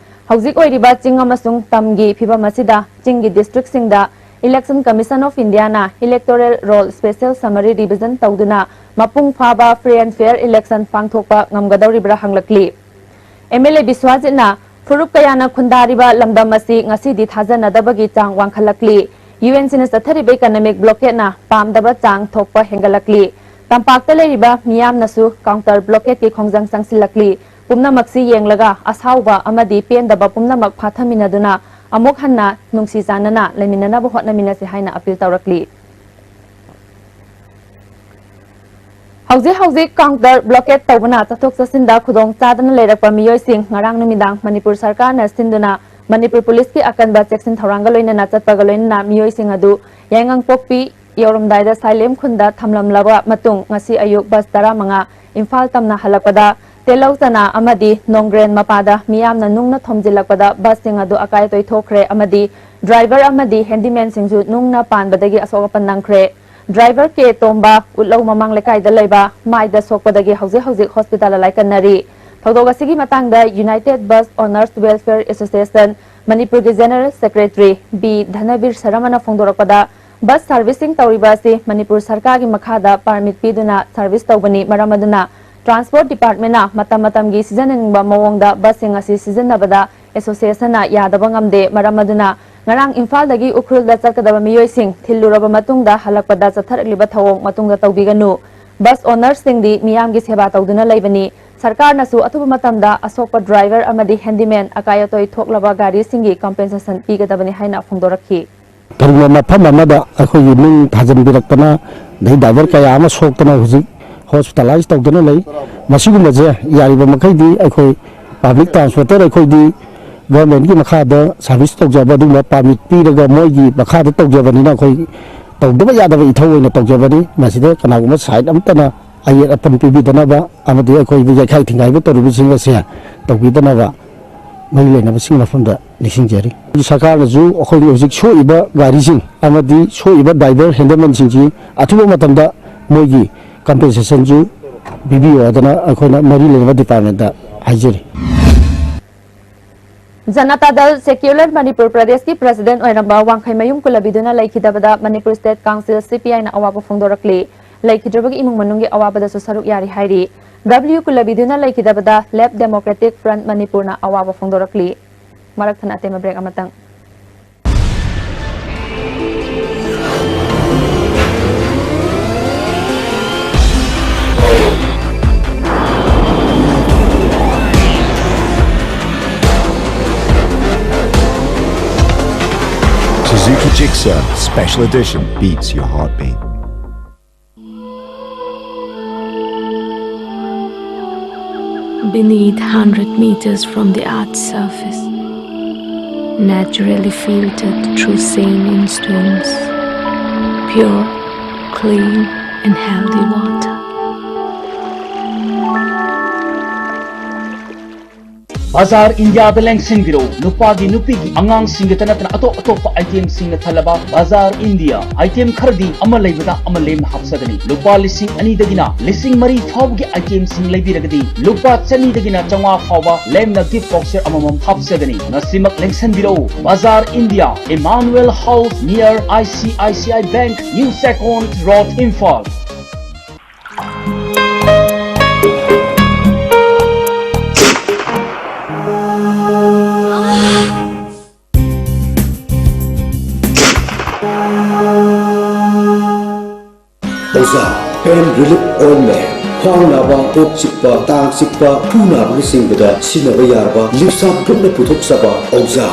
ꯍꯧꯖꯤꯛ ꯑꯣꯏꯔꯤꯕ ꯆꯤꯡ ꯑꯃꯁꯨꯡ ꯇꯝꯒꯤ ꯐꯤꯕꯝ ꯑꯁꯤꯗ ꯆꯤꯡꯒꯤ ꯗꯤꯁꯇ꯭ꯔꯤꯛꯁꯤꯡꯗ ꯏꯂꯦꯛꯁꯟ ꯀꯃꯤꯁꯟ ꯑꯣꯐ ꯏꯟꯗꯤꯌꯥꯅ electoral roll special summary revision ꯇꯧꯗꯨꯅ ꯃꯄꯨꯡ ꯐꯥꯕ ꯐ꯭ꯔꯤ ꯑꯦꯟ ꯐꯦꯌꯔ ꯏꯂꯦꯛꯁꯟ ꯄꯥꯡꯊꯣꯛꯄ ꯉꯝꯒꯗꯧꯔꯤꯕ꯭ꯔꯥ ꯍꯪꯂꯛꯂꯤ꯫ ꯑꯦꯝ ꯑꯦꯜ ꯑꯦ ꯕꯤꯁ꯭ꯋꯥꯖꯤꯠꯅ ꯐꯨꯔꯨꯞ ꯀꯌꯥꯅ ꯈꯨꯟꯗꯥꯔꯤꯕ ꯂꯝꯗꯝ ꯑꯁꯤ ꯉꯁꯤꯗꯤ ꯊꯥꯖꯅꯗꯕꯒꯤ ꯆꯥꯡ ꯋꯥꯡꯈꯠꯂꯛꯂꯤ꯫ ꯌꯨ ꯑꯦꯟ ꯁꯤꯅ ꯆꯠꯊꯔꯤꯕ ꯏꯀꯅꯣꯃꯤꯛ ꯕ꯭ꯂꯣꯀꯦꯠꯅ ꯄꯥꯝꯗꯕ ꯆꯥꯡ ꯊꯣꯛꯄ ꯍꯦꯟꯒꯠꯂꯛꯂꯤ꯫ ꯇꯝꯄꯥꯛꯇ ꯂꯩꯔꯤꯕ ꯃꯤꯌꯥꯝꯅꯁꯨ ꯀꯥꯎꯟꯇꯔ ꯕ꯭ꯂꯣꯀꯦꯠꯀꯤ ꯈꯣꯡꯖꯪ ꯆꯪꯁꯤꯜꯂꯛꯂꯤ꯫ ꯄꯨꯝꯅꯃꯛꯁꯤ ꯌꯦꯡꯂꯒ ꯑꯁꯥꯎꯕ ꯑꯃꯗꯤ ꯄꯦꯟꯗꯕ ꯄꯨꯝꯅꯃꯛ ꯐꯥꯊꯃꯤꯟꯅꯗꯨꯅ ꯑꯃꯨꯛ ꯍꯟꯅ ꯅꯨꯡꯁꯤ ꯆꯥꯟꯅꯅ ꯂꯩꯃꯤꯟꯅꯅꯕ ꯍꯣꯠꯅꯃꯤꯟꯅꯁꯤ ꯍꯥꯏꯅ ꯑꯄꯤꯜ ꯇꯧꯔꯛꯂꯤ꯫ ꯍꯧꯖꯤꯛ ꯍꯧꯖꯤꯛ counter blockade ꯇꯧꯕꯅ ꯆꯠꯊꯣꯛ ꯆꯠꯁꯤꯟꯗ ꯈꯨꯗꯣꯡ ꯆꯥꯗꯅ ꯂꯩꯔꯛꯄ ꯃꯤꯑꯣꯏꯁꯤꯡ ꯉꯔꯥꯡ ꯅꯨꯃꯤꯗꯥꯡ ꯃꯅꯤꯄꯨꯔ ꯁꯔꯀꯥꯔꯅ ꯁꯤꯟꯗꯨꯅ ꯃꯅꯤꯄꯨꯔ ꯄꯨꯂꯤꯁꯀꯤ ꯑꯀꯟꯕ ꯆꯦꯛꯁꯤꯟ ꯊꯧꯔꯥꯡꯒ ꯂꯣꯏꯅꯅ ꯆꯠꯄꯒ ꯂꯣꯏꯅꯅ ꯃꯤꯑꯣꯏꯁꯤꯡ ꯑꯗꯨ ꯌꯥꯏꯉꯪꯄꯣꯛꯄꯤ ꯌꯧꯔꯝꯗꯥꯏꯗ ꯁꯥꯏꯂꯦꯝ ꯈꯨꯟꯗ ꯊꯝꯂꯝꯂꯕ ꯃꯇꯨꯡ ꯉꯁꯤ ꯑꯌꯨꯛ ꯕꯁ ꯇꯔꯥꯃꯉꯥ ꯏꯝꯐꯥꯜ ꯇꯝꯅ ꯍꯜꯂꯛꯄꯗ ꯇꯦꯂꯧ ꯆꯅꯥ ꯑꯃꯗꯤ ꯅꯣꯡꯒ꯭ꯔꯦꯟ ꯃꯄꯥꯗ ꯃꯤꯌꯥꯝꯅ ꯅꯨꯡꯅ ꯊꯣꯝꯖꯤꯜꯂꯛꯄꯗ ꯕꯁꯁꯤꯡ ꯑꯗꯨ ꯑꯀꯥꯏ ꯑꯇꯣꯏ ꯊꯣꯛꯈ꯭ꯔꯦ ꯑꯃꯗꯤ ꯗ꯭ꯔꯥꯏꯚꯔ ꯑꯃꯗꯤ ꯍꯦꯟꯗꯤꯃꯦꯟꯁꯤꯡꯁꯨ ꯅꯨꯡꯅ ꯄꯥꯟꯕꯗꯒꯤ ꯑꯁꯣꯛ ꯑꯄꯟ ꯅꯪꯈ꯭ꯔꯦ꯫ ꯗ꯭ꯔꯥꯏꯚꯔ ꯀꯦ ꯇꯣꯝꯕ, ꯎꯠꯂꯧ ꯃꯃꯥꯡ ꯂꯩꯀꯥꯏꯗ ꯂꯩꯕ, ꯃꯥꯏꯗ ꯁꯣꯛꯄꯗꯒꯤ ꯍꯧꯖꯤꯛ ꯍꯧꯖꯤꯛ ꯍꯣꯁꯄꯤꯇꯥꯜꯗ ꯂꯥꯏꯀꯠꯅꯔꯤ꯫ ꯊꯧꯗꯣꯛ ꯑꯁꯤꯒꯤ ꯃꯇꯥꯡꯗ United Bus Owners Welfare Association ꯃꯅꯤꯄꯨꯔꯒꯤ ꯖꯦꯅꯔꯦꯜ ꯁꯦꯀ꯭ꯔꯦꯇꯔꯤ ꯕꯤ ꯙꯅꯕꯤꯔ ꯁꯔꯃꯅ ꯐꯣꯡꯗꯣꯔꯛꯄꯗ, ꯕꯁ ꯁꯥꯔꯚꯤꯁꯤꯡ ꯇꯧꯔꯤꯕ ꯑꯁꯤ ꯃꯅꯤꯄꯨꯔ ꯁꯔꯀꯥꯔꯒꯤ ꯃꯈꯥꯗ ꯄꯥꯔꯃꯤꯠ ꯄꯤꯗꯨꯅ ꯁꯥꯔꯚꯤꯁ ꯇꯧꯕꯅꯤ, ꯃꯔꯝ ꯑꯗꯨꯅ ꯇ꯭ꯔꯥꯟꯁꯄꯣꯔꯠ ꯗꯤꯄꯥꯔꯠꯃꯦꯟꯅ ꯃꯇꯝ ꯃꯇꯝꯒꯤ ꯁꯤꯖꯤꯟꯅꯅꯤꯡꯕ ꯃꯑꯣꯡꯗ ꯕꯁꯁꯤꯡ ꯑꯁꯤ ꯁꯤꯖꯤꯟꯅꯕꯗ ꯑꯦꯁꯣꯁꯤꯌꯦꯁꯟꯅ ꯌꯥꯗꯕ ꯉꯝꯗꯦ, ꯃꯔꯝ ꯑꯗꯨꯅ ꯉꯔꯥꯡ ꯏꯝꯐꯥꯜꯗꯒꯤ ꯎꯈ꯭ꯔꯨꯜꯗ ꯆꯠꯀꯗꯕ ꯃꯤꯑꯣꯏꯁꯤꯡ ꯊꯤꯜꯂꯨꯔꯕ ꯃꯇꯨꯡꯗ ꯍꯜꯂꯛꯄꯗ ꯆꯠꯊꯔꯛꯂꯤꯕ ꯊꯧꯑꯣꯡ ꯃꯇꯨꯡꯗ ꯇꯧꯕꯤꯒꯅꯨ꯫ ꯕꯁ ꯑꯣꯅꯔꯁꯤꯡꯗꯤ ꯃꯤꯌꯥꯝꯒꯤ ꯁꯦꯕꯥ ꯇꯧꯗꯨꯅ ꯂꯩꯕꯅꯤ꯫ ꯁꯔꯀꯥꯔꯅꯁꯨ ꯑꯊꯨꯕ ꯃꯇꯝꯗ ꯑꯁꯣꯛꯄ ꯗ꯭ꯔꯥꯏꯚꯔ ꯑꯃꯗꯤ ꯍꯦꯟꯗꯤꯃꯦꯟ ꯑꯀꯥꯏ ꯑꯇꯣꯏ ꯊꯣꯛꯂꯕ ꯒꯥꯔꯤꯁꯤꯡꯒꯤ ꯀꯝꯄꯦꯟꯁꯦꯁꯟ ꯄꯤꯒꯗꯕꯅꯤ ꯍꯥꯏꯅ ꯐꯣꯡꯗꯣꯔꯛꯈꯤ꯫ ꯀꯔꯤꯒꯨꯝꯕ ꯃꯐꯝ ꯑꯃꯗ ꯑꯩꯈꯣꯏꯒꯤ ꯅꯨꯡ ꯊꯥꯖꯤꯟꯕꯤꯔꯛꯇꯅ, ꯑꯗꯩ ꯗ꯭ꯔꯥꯏꯚꯔ ꯀꯌꯥ ꯑꯃ ꯁꯣꯛꯇꯅ ꯍꯧꯖꯤꯛ ꯍꯣꯁꯄꯤꯇꯥꯂꯥꯏꯁ ꯇꯧꯗꯨꯅ ꯂꯩ꯫ ꯃꯁꯤꯒꯨꯝꯕꯁꯦ ꯌꯥꯔꯤꯕ ꯃꯈꯩꯗꯤ ꯑꯩꯈꯣꯏ ꯄꯕ꯭ꯂꯤꯛ ꯇ꯭ꯔꯥꯟꯁꯄꯣꯔꯇꯔ ꯑꯩꯈꯣꯏꯗꯤ ꯒꯚꯔꯟꯃꯦꯟꯠꯀꯤ ꯃꯈꯥꯗ ꯁꯥꯔꯚꯤꯁ ꯇꯧꯖꯕ, ꯑꯗꯨꯒꯨꯝꯕ ꯄꯥꯔꯃꯤꯠ ꯄꯤꯔꯒ ꯃꯣꯏꯒꯤ ꯃꯈꯥꯗ ꯇꯧꯖꯕꯅꯤꯅ ꯑꯩꯈꯣꯏ ꯇꯧꯗꯕ ꯌꯥꯗꯕ ꯏꯊꯧ ꯑꯣꯏꯅ ꯇꯧꯖꯕꯅꯤ꯫ ꯃꯁꯤꯗ ꯀꯅꯥꯒꯨꯝꯕ ꯁꯥꯏꯠ ꯑꯃꯠꯇꯅ ꯑꯌꯦꯠ ꯑꯄꯟ ꯄꯤꯕꯤꯗꯅꯕ ꯑꯃꯗꯤ ꯑꯩꯈꯣꯏꯕꯨ ꯌꯩꯈꯥꯏ ꯊꯤꯡꯒꯥꯏꯕ ꯇꯧꯔꯤꯕꯁꯤꯡ ꯑꯁꯦ ꯇꯧꯕꯤꯗꯅꯕ ꯃꯔꯤ ꯂꯩꯅꯕꯁꯤꯡ ꯃꯐꯝꯗ ꯅꯤꯡꯁꯤꯡꯖꯔꯤ꯫ ꯁꯔꯀꯥꯔꯅꯁꯨ ꯑꯩꯈꯣꯏꯒꯤ ꯍꯧꯖꯤꯛ ꯁꯣꯛꯏꯕ ꯒꯥꯔꯤꯁꯤꯡ ꯑꯃꯗꯤ ꯁꯣꯛꯏꯕ ꯗ꯭ꯔꯥꯏꯚꯔ ꯍꯦꯟꯗꯜꯃꯦꯟꯁꯤꯡꯁꯤ ꯑꯊꯨꯕ ꯃꯇꯝꯗ ꯃꯣꯏꯒꯤ ꯀꯝꯄꯦꯟꯁꯦꯁꯟꯁꯨ ꯄꯤꯕꯤꯌꯨ ꯍꯥꯏꯗꯅ ꯑꯩꯈꯣꯏꯅ ꯃꯔꯤ ꯂꯩꯅꯕ ꯗꯤꯄꯥꯔꯠꯃꯦꯟꯗ ꯍꯥꯏꯖꯔꯤ꯫ ꯖꯅꯇꯥ ꯗꯜ ꯁꯦꯀ꯭ꯌꯨꯂꯔ ꯃꯅꯤꯄꯨꯔ ꯄ꯭ꯔꯗꯦꯁꯀꯤ ꯄ꯭ꯔꯁꯤꯗꯦꯟꯠ ꯑꯣꯏꯔꯝꯕ ꯋꯥꯡꯈꯩꯃꯌꯨꯝ ꯀꯨꯂꯕꯤꯗꯨꯅ ꯂꯩꯈꯤꯗꯕꯗ ꯃꯅꯤꯄꯨꯔ ꯁ꯭ꯇꯦꯠ ꯀꯥꯎꯟꯁꯤꯜ, ꯁꯤ ꯄꯤ ꯑꯥꯏꯅ ꯑꯋꯥꯕ ꯐꯣꯡꯗꯣꯔꯛꯂꯤ꯫ ꯂꯩꯈꯤꯗ꯭ꯔꯕꯒꯤ ꯏꯃꯨꯡ ꯃꯅꯨꯡꯒꯤ ꯑꯋꯥꯕꯗꯁꯨ ꯁꯔꯨꯛ ꯌꯥꯔꯤ ꯍꯥꯏꯔꯤ꯫ ꯗꯕ꯭ꯂꯤꯌꯨ ꯀꯨꯂꯕꯤꯗꯨꯅ ꯂꯩꯈꯤꯗꯕꯗ ꯂꯦꯐ ꯗꯦꯃꯣꯀ꯭ꯔꯦꯇꯤꯛ ꯐ꯭ꯔꯟꯠ ꯃꯅꯤꯄꯨꯔꯅ ꯑꯋꯥꯕ ꯐꯣꯡꯗꯣꯔꯛꯂꯤ꯫ ꯃꯔꯛ ꯊꯠꯅ ꯑꯇꯦꯟꯕ ꯕ꯭ꯔꯦꯛ ꯑꯃꯇꯪ꯫ Suzuki Gixxer Special Edition beats your heartbeat. Beneath, hundred meters from the earth's surface, naturally filtered through saline stones, pure, clean, and healthy water. ꯕꯖꯥꯔ ꯏꯟꯗꯤꯌꯥꯗ ꯂꯦꯡꯁꯤꯟꯕꯤꯔꯛꯎ꯫ ꯅꯨꯄꯥꯒꯤ, ꯅꯨꯄꯤꯒꯤ, ꯑꯉꯥꯡꯁꯤꯡꯒꯤꯇ ꯅꯠꯇꯅ ꯑꯇꯣꯞ ꯑꯇꯣꯞꯄ item ꯁꯤꯡꯅ ꯊꯜꯂꯕ ꯕꯖꯥꯔ ꯏꯟꯗꯤꯌꯥ꯫ Item ꯈꯔꯗꯤ ꯑꯃ ꯂꯩꯕꯗ ꯑꯃ ꯂꯦꯝꯅ ꯍꯥꯞꯆꯒꯅꯤ꯫ ꯂꯨꯄꯥ ꯂꯤꯁꯤꯡ ꯑꯅꯤꯗꯒꯤꯅ ꯂꯤꯁꯤꯡ ꯃꯔꯤ ꯐꯥꯎꯕꯒꯤ item ꯁꯤꯡ ꯂꯩꯕꯤꯔꯒꯗꯤ ꯂꯨꯄꯥ ꯆꯅꯤꯗꯒꯤꯅ ꯆꯥꯝꯃꯉꯥ ꯐꯥꯎꯕ ꯂꯦꯝꯅ gift voucher ꯑꯃꯃꯝ ꯍꯥꯞꯆꯒꯅꯤ꯫ ꯉꯁꯤꯃꯛ ꯂꯦꯡꯁꯤꯟꯕꯤꯔꯛꯎ꯫ ꯕꯖꯥꯔ India, Emmanuel House, near I C I C I Bank, New Second Road, Imphal. ꯑꯣꯖꯥ, pain relief ointment꯫ ꯈ꯭ꯋꯥꯡ ꯅꯥꯕ, ꯀꯣꯛ ꯆꯤꯛꯄ, ꯇꯥꯡ ꯆꯤꯛꯄ, ꯈꯨ ꯅꯥꯕꯅꯆꯤꯡꯕꯗ ꯁꯤꯖꯤꯟꯅꯕ ꯌꯥꯔꯕ ꯂꯤꯞꯁꯥꯞ ꯒ꯭ꯔꯨꯞꯅ ꯄꯨꯊꯣꯛꯆꯕ ꯑꯣꯖꯥ꯫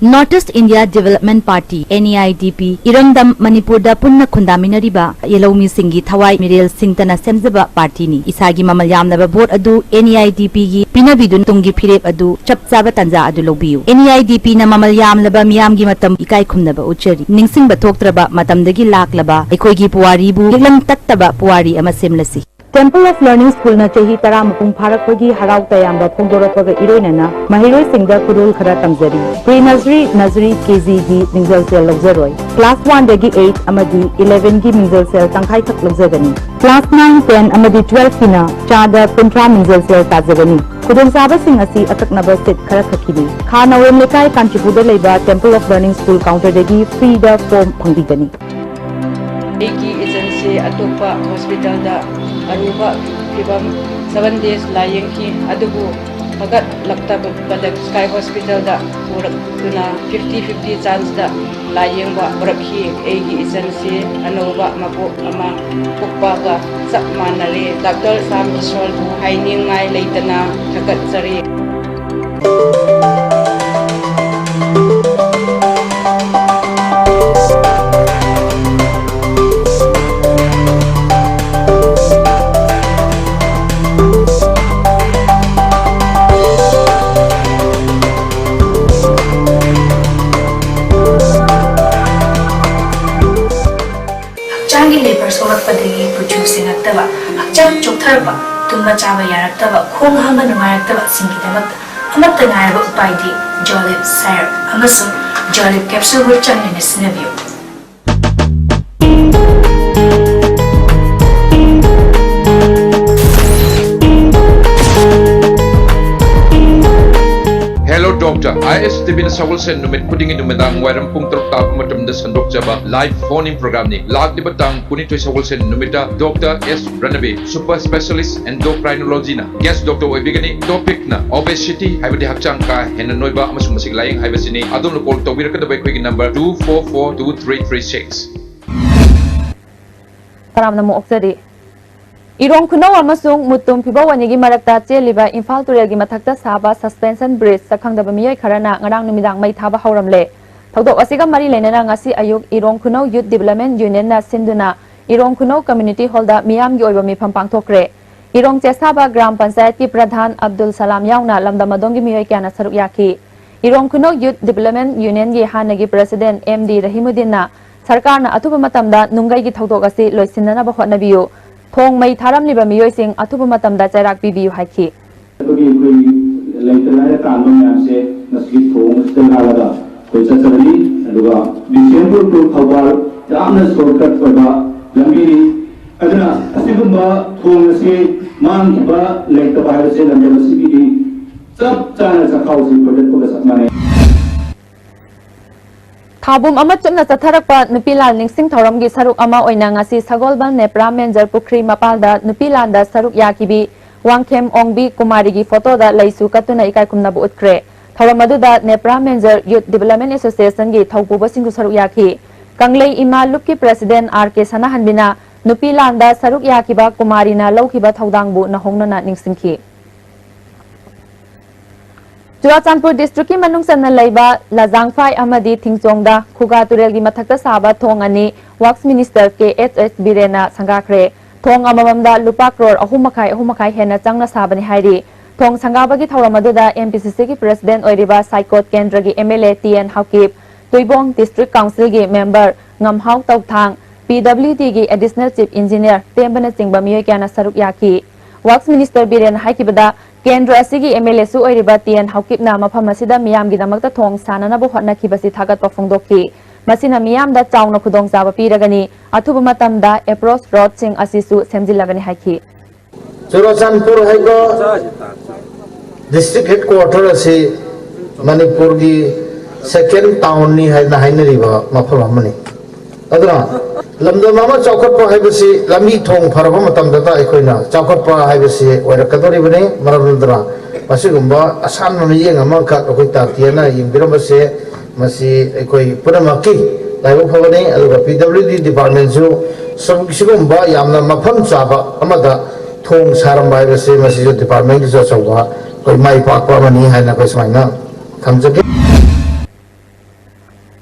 North East India Development Party, N E I D P, ꯏꯔꯝꯗꯝ ꯃꯅꯤꯄꯨꯔꯗ ꯄꯨꯟꯅ ꯈꯨꯟꯗꯥꯃꯤꯟꯅꯔꯤꯕ ꯌꯦꯜꯍꯧꯃꯤꯁꯤꯡꯒꯤ ꯊꯋꯥꯏ ꯃꯤꯔꯦꯜ ꯁꯤꯡꯇꯅ ꯁꯦꯝꯖꯕ ꯄꯥꯔꯇꯤꯅꯤ꯫ ꯏꯁꯥꯒꯤ ꯃꯃꯜ ꯌꯥꯝꯂꯕ ꯚꯣꯠ ꯑꯗꯨ N E I D P ꯒꯤ ꯄꯤꯅꯕꯤꯗꯨꯅ ꯇꯨꯡꯒꯤ ꯐꯤꯔꯦꯞ ꯑꯗꯨ ꯆꯞ ꯆꯥꯕ ꯇꯥꯟꯖꯥ ꯑꯗꯨ ꯂꯧꯕꯤꯌꯨ꯫ N E I D P ꯅ ꯃꯃꯜ ꯌꯥꯝꯂꯕ ꯃꯤꯌꯥꯝꯒꯤ ꯃꯇꯝ ꯏꯀꯥꯏ ꯈꯨꯝꯅꯕ ꯎꯠꯆꯔꯤ꯫ ꯅꯤꯡꯁꯤꯡꯕ ꯊꯣꯛꯇ꯭ꯔꯕ ꯃꯇꯝꯗꯒꯤ ꯂꯥꯛꯂꯕ ꯑꯩꯈꯣꯏꯒꯤ ꯄꯨꯋꯥꯔꯤꯕꯨ ꯌꯦꯛꯂꯝ ꯇꯠꯇꯕ ꯄꯨꯋꯥꯔꯤ ꯑꯃ ꯁꯦꯝꯂꯁꯤ꯫ Temple of Learning School ꯅ ꯆꯍꯤ ꯇꯔꯥ ꯃꯄꯨꯡ ꯐꯥꯔꯛꯄꯒꯤ ꯍꯔꯥꯎ ꯇꯌꯥꯝꯕ ꯐꯣꯡꯗꯣꯔꯛꯄꯒ ꯏꯔꯣꯏꯅꯅ ꯃꯍꯩꯔꯣꯏꯁꯤꯡꯗ ꯈꯨꯗꯣꯜ ꯈꯔ ꯇꯝꯖꯔꯤ꯫ Pre nursery, nursery, K G ꯒꯤ ꯃꯤꯡꯖꯦꯜꯁꯦꯜ ꯂꯧꯖꯔꯣꯏ꯫ Class one ꯗꯒꯤ eight ꯑꯃꯗꯤ eleven ꯒꯤ ꯃꯤꯡꯖꯦꯜꯁꯦꯜ ꯇꯪꯈꯥꯏꯈꯛ ꯂꯧꯖꯒꯅꯤ꯫ Class nine, ten ꯑꯃꯗꯤ twelve ꯀꯤꯅ ꯆꯥꯗ ꯀꯨꯟꯊ꯭ꯔꯥ ꯃꯤꯡꯖꯦꯜꯁꯦꯜ ꯇꯥꯖꯒꯅꯤ꯫ ꯈꯨꯗꯣꯡꯆꯥꯕꯁꯤꯡ ꯑꯁꯤ ꯑꯀꯛꯅꯕ seat ꯈꯔꯈꯛꯀꯤꯅꯤ꯫ ꯈꯥ ꯅꯥꯎꯔꯦꯝ ꯂꯩꯀꯥꯏ, ꯀꯥꯟꯆꯤꯄꯨꯔꯗ ꯂꯩꯕ Temple of Learning School counter ꯗꯒꯤ free ꯗ form ꯐꯪꯕꯤꯒꯅꯤ꯫ ꯑꯩꯒꯤ ꯏꯆꯟꯁꯤ ꯑꯇꯣꯞꯄ hospital ꯗ ꯑꯔꯨꯕ ꯐꯤꯕꯝ, seven days ꯂꯥꯌꯦꯡꯈꯤ, ꯑꯗꯨꯕꯨ ꯐꯒꯠꯂꯛꯇꯕꯗ Sky Hospital ꯗ ꯄꯨꯔꯛꯇꯨꯅ fifty fifty chance ꯗ ꯂꯥꯌꯦꯡꯕ ꯍꯧꯔꯛꯈꯤ꯫ ꯑꯩꯒꯤ ꯏꯆꯟꯁꯤ ꯑꯅꯧꯕ ꯃꯄꯣꯛ ꯑꯃ ꯄꯣꯛꯄꯒ ꯆꯞ ꯃꯥꯟꯅꯔꯦ꯫ Doctor ꯁꯥꯝ ꯏꯁꯣꯔꯕꯨ ꯍꯥꯏꯅꯤꯡꯉꯥꯏ ꯂꯩꯇꯅ ꯊꯥꯒꯠꯆꯔꯤ꯫ ꯍꯛꯆꯥꯡꯒꯤ ꯂꯦꯕꯔ ꯁꯣꯛꯂꯛꯄꯗꯒꯤ ꯀꯨꯆꯨ ꯁꯦꯡꯉꯛꯇꯕ, ꯍꯛꯆꯥꯡ ꯆꯣꯛꯊꯔꯛꯄ, ꯇꯨꯝꯕ ꯆꯥꯕ ꯌꯥꯔꯛꯇꯕ, ꯈꯣꯡ ꯍꯥꯝꯕ ꯅꯨꯡꯉꯥꯏꯔꯛꯇꯕꯁꯤꯡꯒꯤꯗꯃꯛꯇ ꯑꯃꯠꯇ ꯉꯥꯏꯔꯕ ꯎꯄꯥꯏꯗꯤ ꯖꯣꯂꯤꯞ ꯁꯥꯏꯔꯞ ꯑꯃꯁꯨꯡ ꯖꯣꯂꯤꯞ ꯀꯦꯞꯁꯨꯜꯕꯨ ꯆꯥꯡ ꯅꯥꯏꯅ ꯁꯤꯖꯤꯟꯅꯕꯤꯌꯨ꯫ Hello Doctor, I S T Vꯅ ꯁꯒꯣꯜꯁꯦꯟ ꯅꯨꯃꯤꯠ ꯈꯨꯗꯤꯡꯒꯤ ꯅꯨꯃꯤꯗꯥꯡ ꯋꯥꯏꯔꯝ ꯄꯨꯡ ꯇꯔꯨꯛ ꯇꯥꯕ ꯃꯇꯝꯗ ꯁꯟꯗꯣꯛꯆꯕ live phone in programꯅꯤ꯫ ꯂꯥꯛꯂꯤꯕ ꯇꯥꯡ ꯀꯨꯟꯅꯤꯊꯣꯏ ꯁꯒꯣꯜꯁꯦꯟ ꯅꯨꯃꯤꯠꯇ Doctor S ꯔꯅꯕꯤ, super specialist endocrinologyꯅ guest doctor ꯑꯣꯏꯕꯤꯒꯅꯤ꯫ Topicꯅ obesity, ꯍꯥꯏꯕꯗꯤ ꯍꯛꯆꯥꯡ ꯀꯥ ꯍꯦꯟꯅ ꯅꯣꯏꯕ ꯑꯃꯁꯨꯡ ꯃꯁꯤꯒꯤ ꯂꯥꯏꯌꯦꯡ ꯍꯥꯏꯕꯁꯤꯅꯤ꯫ ꯑꯗꯣꯝꯅ call ꯇꯧꯕꯤꯔꯛꯀꯗꯕ ꯑꯩꯈꯣꯏꯒꯤ number two four four two three three six꯫ ꯇꯔꯥꯝꯅ ꯑꯃꯨꯛ ꯑꯣꯛꯆꯔꯤ꯫ ꯏꯔꯣꯡ ꯈꯨꯅꯧ ꯑꯃꯁꯨꯡ ꯃꯨꯇꯨꯝ ꯐꯤꯕꯧ ꯑꯅꯤꯒꯤ ꯃꯔꯛꯇ ꯆꯦꯜꯂꯤꯕ ꯏꯝꯐꯥꯜ ꯇꯨꯔꯦꯜꯒꯤ ꯃꯊꯛꯇ ꯁꯥꯕ suspension bridge ꯁꯛꯈꯪꯗꯕ ꯃꯤꯑꯣꯏ ꯈꯔꯅ ꯉꯔꯥꯡ ꯅꯨꯃꯤꯗꯥꯡ ꯃꯩ ꯊꯥꯕ ꯍꯧꯔꯝꯂꯦ꯫ ꯊꯧꯗꯣꯛ ꯑꯁꯤꯒ ꯃꯔꯤ ꯂꯩꯅꯅ ꯉꯁꯤ ꯑꯌꯨꯛ ꯏꯔꯣꯡ ꯈꯨꯅꯧ Youth Development Unionꯅ ꯁꯤꯟꯗꯨꯅ ꯏꯔꯣꯡ ꯈꯨꯅꯧ Community Hallꯗ ꯃꯤꯌꯥꯝꯒꯤ ꯑꯣꯏꯕ ꯃꯤꯐꯝ ꯄꯥꯡꯊꯣꯛꯈ꯭ꯔꯦ꯫ ꯏꯔꯣꯡ ꯆꯦꯁꯥꯕ ꯒ꯭ꯔꯥꯝ ꯄꯟꯆꯥꯌꯠꯀꯤ ꯄ꯭ꯔꯙꯥꯟ ꯑꯕꯗꯨꯜ ꯁꯂꯥꯝ ꯌꯥꯎꯅ ꯂꯝꯗꯝ ꯑꯗꯣꯝꯒꯤ ꯃꯤꯑꯣꯏ ꯀꯌꯥꯅ ꯁꯔꯨꯛ ꯌꯥꯈꯤ꯫ ꯏꯔꯣꯡ ꯈꯨꯅꯧ Youth Development Unionꯒꯤ ꯍꯥꯟꯅꯒꯤ president M D ꯔꯍꯤꯃꯨꯗꯤꯟꯅ ꯁꯔꯀꯥꯔꯅ ꯑꯊꯨꯕ ꯃꯇꯝꯗ ꯅꯨꯡꯒꯩꯒꯤ ꯊꯧꯗꯣꯛ ꯑꯁꯤ ꯂꯣꯏꯁꯤꯟꯅꯅꯕ ꯍꯣꯠꯅꯕꯤꯌꯨ, ꯊꯣꯡ ꯃꯩ ꯊꯥꯔꯝꯂꯤꯕ ꯃꯤꯑꯣꯏꯁꯤꯡ ꯑꯊꯨꯕ ꯃꯇꯝꯗ ꯆꯩꯔꯥꯛ ꯄꯤꯕꯤꯌꯨ ꯍꯥꯏꯈꯤ꯫ ꯑꯩꯈꯣꯏꯒꯤ ꯑꯩꯈꯣꯏ ꯂꯩꯇ ꯂꯥꯏꯔ ꯇꯥꯟꯕ ꯃꯌꯥꯝꯁꯦ ꯉꯁꯤꯒꯤ ꯊꯣꯡ ꯑꯁꯤꯗ ꯂꯥꯜꯂꯒ ꯑꯩꯈꯣꯏ ꯆꯠꯆꯕꯅꯤ꯫ ꯑꯗꯨꯒ ꯕꯤꯁꯦꯝꯄꯨꯔ to ꯊꯧꯕꯥꯜ ꯌꯥꯝꯅ shortcut ꯑꯣꯏꯕ ꯂꯝꯕꯤꯅꯤ꯫ ꯑꯗꯨꯅ ꯑꯁꯤꯒꯨꯝꯕ ꯊꯣꯡ ꯑꯁꯤ ꯃꯥꯡꯈꯤꯕ ꯂꯩꯇꯕ ꯍꯥꯏꯕꯁꯦ ꯂꯝꯗꯝ ꯑꯁꯤꯒꯤꯗꯤ ꯆꯞ ꯆꯥꯅ ꯆꯈꯥꯎꯁꯤ ꯐꯣꯏꯗꯠꯄꯒ ꯆꯞ ꯃꯥꯟꯅꯩ꯫ ꯊꯥꯕꯨꯝ ꯑꯃ ꯆꯨꯞꯅ ꯆꯠꯊꯔꯛꯄ ꯅꯨꯄꯤ ꯂꯥꯟ ꯅꯤꯡꯁꯤꯡ ꯊꯧꯔꯝꯒꯤ ꯁꯔꯨꯛ ꯑꯃ ꯑꯣꯏꯅ ꯉꯁꯤ ꯁꯒꯣꯜꯕꯟ ꯅꯦꯄ꯭ꯔꯥ ꯃꯦꯟꯖꯔ ꯄꯨꯈ꯭ꯔꯤ ꯃꯄꯥꯜꯗ ꯅꯨꯄꯤ ꯂꯥꯟꯗ ꯁꯔꯨꯛ ꯌꯥꯈꯤꯕꯤ ꯋꯥꯡꯈꯦꯝ ꯑꯣꯡꯕꯤ ꯀꯨꯃꯥꯔꯤꯒꯤ ꯐꯣꯇꯣꯗ ꯂꯩꯁꯨ ꯀꯠꯇꯨꯅ ꯏꯀꯥꯏ ꯈꯨꯝꯅꯕ ꯎꯠꯈ꯭ꯔꯦ꯫ ꯊꯧꯔꯝ ꯑꯗꯨꯗ ꯅꯦꯄ꯭ꯔꯥ ꯃꯦꯟꯖꯔ Youth Development Associationꯒꯤ ꯊꯧꯄꯨꯕꯁꯤꯡꯁꯨ ꯁꯔꯨꯛ ꯌꯥꯈꯤ꯫ ꯀꯪꯂꯩ ꯏꯃꯥ ꯂꯨꯞꯀꯤ president R K ꯁꯅꯥꯍꯟꯕꯤꯅ ꯅꯨꯄꯤ ꯂꯥꯟꯗ ꯁꯔꯨꯛ ꯌꯥꯈꯤꯕ ꯀꯨꯃꯥꯔꯤꯅ ꯂꯧꯈꯤꯕ ꯊꯧꯗꯥꯡꯕꯨ ꯅꯧꯍꯧꯅꯅ ꯅꯤꯡꯁꯤꯡꯈꯤ꯫ ꯆꯨꯔꯥꯆꯥꯟꯄꯨꯔ districtꯀꯤ ꯃꯅꯨꯡ ꯆꯟꯅ ꯂꯩꯕ ꯂꯖꯥꯡꯐꯥꯏ ꯑꯃꯗꯤ ꯊꯤꯡꯆꯣꯡꯗ ꯈꯨꯒꯥ ꯇꯨꯔꯦꯜꯒꯤ ꯃꯊꯛꯇ ꯁꯥꯕ ꯊꯣꯡ ꯑꯅꯤ Works Minister K H H ꯕꯤꯔꯦꯟꯅ ꯁꯪꯒꯥꯈ꯭ꯔꯦ꯫ ꯊꯣꯡ ꯑꯃꯃꯝꯗ ꯂꯨꯄꯥ ꯀ꯭ꯔꯣꯔ ꯑꯍꯨꯝ ꯃꯈꯥꯏ, ꯑꯍꯨꯝ ꯃꯈꯥꯏ ꯍꯦꯟꯅ ꯆꯪꯅ ꯁꯥꯕꯅꯤ ꯍꯥꯏꯔꯤ꯫ ꯊꯣꯡ ꯁꯪꯒꯥꯕꯒꯤ ꯊꯧꯔꯝ ꯑꯗꯨꯗ M P C Cꯒꯤ president ꯑꯣꯏꯔꯤꯕ ꯁꯥꯏꯀꯣꯠ ꯀꯦꯟꯗ꯭ꯔꯒꯤ M L A T N ꯍꯥꯀꯤꯕ, ꯇꯨꯏꯕꯣꯡ district councilꯒꯤ member ꯉꯝꯍꯥꯎ ꯇꯧꯊꯥꯡ, ꯄꯤ ꯗꯕ꯭ꯂꯤꯎ ꯗꯤꯒꯤ ꯑꯦꯗꯤꯁꯅꯦꯜ ꯆꯤꯐ ꯏꯟꯖꯤꯅꯤꯌꯔ ꯇꯦꯝꯕꯅꯆꯤꯡꯕ ꯃꯤꯑꯣꯏ ꯀꯌꯥꯅ ꯁꯔꯨꯛ ꯌꯥꯈꯤ꯫ ꯋꯥꯛꯁ ꯃꯤꯅꯤꯁꯇꯔ ꯕꯤꯔꯦꯟꯅ ꯍꯥꯏꯈꯤꯕꯗ, ꯀꯦꯟꯗ꯭ꯔ ꯑꯁꯤꯒꯤ ꯑꯦꯝ ꯑꯦꯜ ꯑꯦꯁꯨ ꯑꯣꯏꯔꯤꯕ ꯇꯤ ꯑꯦꯟ ꯍꯥꯎꯀꯤꯞꯅ ꯃꯐꯝ ꯑꯁꯤꯗ ꯃꯤꯌꯥꯝꯒꯤꯗꯃꯛꯇ ꯊꯣꯡ ꯁꯥꯅꯅꯕ ꯍꯣꯠꯅꯈꯤꯕꯁꯤ ꯊꯥꯒꯠꯄ ꯐꯣꯡꯗꯣꯛꯈꯤ꯫ ꯃꯁꯤꯅ ꯃꯤꯌꯥꯝꯗ ꯆꯥꯎꯅ ꯈꯨꯗꯣꯡꯆꯥꯕ ꯄꯤꯔꯒꯅꯤ, ꯑꯊꯨꯕ ꯃꯇꯝꯗ ꯑꯦꯄ꯭ꯔꯣꯆ ꯔꯣꯗꯁꯤꯡ ꯑꯁꯤꯁꯨ ꯁꯦꯝꯖꯤꯜꯂꯒꯅꯤ ꯍꯥꯏꯈꯤ꯫ ꯆꯨꯔꯥꯆꯥꯟꯄꯨꯔ ꯍꯥꯏꯕ ꯗꯤꯁꯇ꯭ꯔꯤꯛ ꯍꯦꯗꯀ꯭ꯋꯥꯇꯔ ꯑꯁꯤ ꯃꯅꯤꯄꯨꯔꯒꯤ ꯁꯦꯀꯦꯟ ꯇꯥꯎꯟꯅꯤ ꯍꯥꯏꯅ ꯍꯥꯏꯅꯔꯤꯕ ꯃꯐꯝ ꯑꯃꯅꯤ꯫ ꯑꯗꯨꯅ ꯂꯝꯗꯝ ꯑꯃ ꯆꯥꯎꯈꯠꯄ ꯍꯥꯏꯕꯁꯤ ꯂꯝꯕꯤ ꯊꯣꯡ ꯐꯔꯕ ꯃꯇꯝꯗꯇ ꯑꯩꯈꯣꯏꯅ ꯆꯥꯎꯈꯠꯄ ꯍꯥꯏꯕꯁꯤ ꯑꯣꯏꯔꯛꯀꯗꯧꯔꯤꯕꯅꯤ꯫ ꯃꯔꯝ ꯑꯗꯨꯅ ꯃꯁꯤꯒꯨꯝꯕ ꯑꯁꯥꯟꯕ ꯃꯤꯠꯌꯦꯡ ꯑꯃꯈꯛ ꯑꯩꯈꯣꯏ ꯇꯥꯇꯤꯌꯥꯅ ꯌꯦꯡꯕꯤꯔꯝꯕꯁꯦ, ꯃꯁꯤ ꯑꯩꯈꯣꯏ ꯄꯨꯝꯅꯃꯛꯀꯤ ꯂꯥꯏꯕꯛ ꯐꯕꯅꯤ꯫ ꯑꯗꯨꯒ ꯄꯤ ꯗꯕ꯭ꯂꯤꯎ ꯗꯤ ꯗꯤꯄꯥꯔꯠꯃꯦꯟꯁꯨ ꯁꯨꯝ-, ꯁꯤꯒꯨꯝꯕ ꯌꯥꯝꯅ ꯃꯐꯝ ꯆꯥꯕ ꯑꯃꯗ ꯊꯣꯡ ꯁꯥꯔꯝꯕ ꯍꯥꯏꯕꯁꯤ ꯃꯁꯤꯁꯨ ꯗꯤꯄꯥꯔꯠꯃꯦꯟꯒꯤꯁꯨ ꯑꯆꯧꯕ ꯑꯩꯈꯣꯏ ꯃꯥꯏ ꯄꯥꯛꯄ ꯑꯃꯅꯤ ꯍꯥꯏꯅ ꯑꯩꯈꯣꯏ ꯁꯨꯃꯥꯏꯅ ꯊꯝꯖꯒꯦ꯫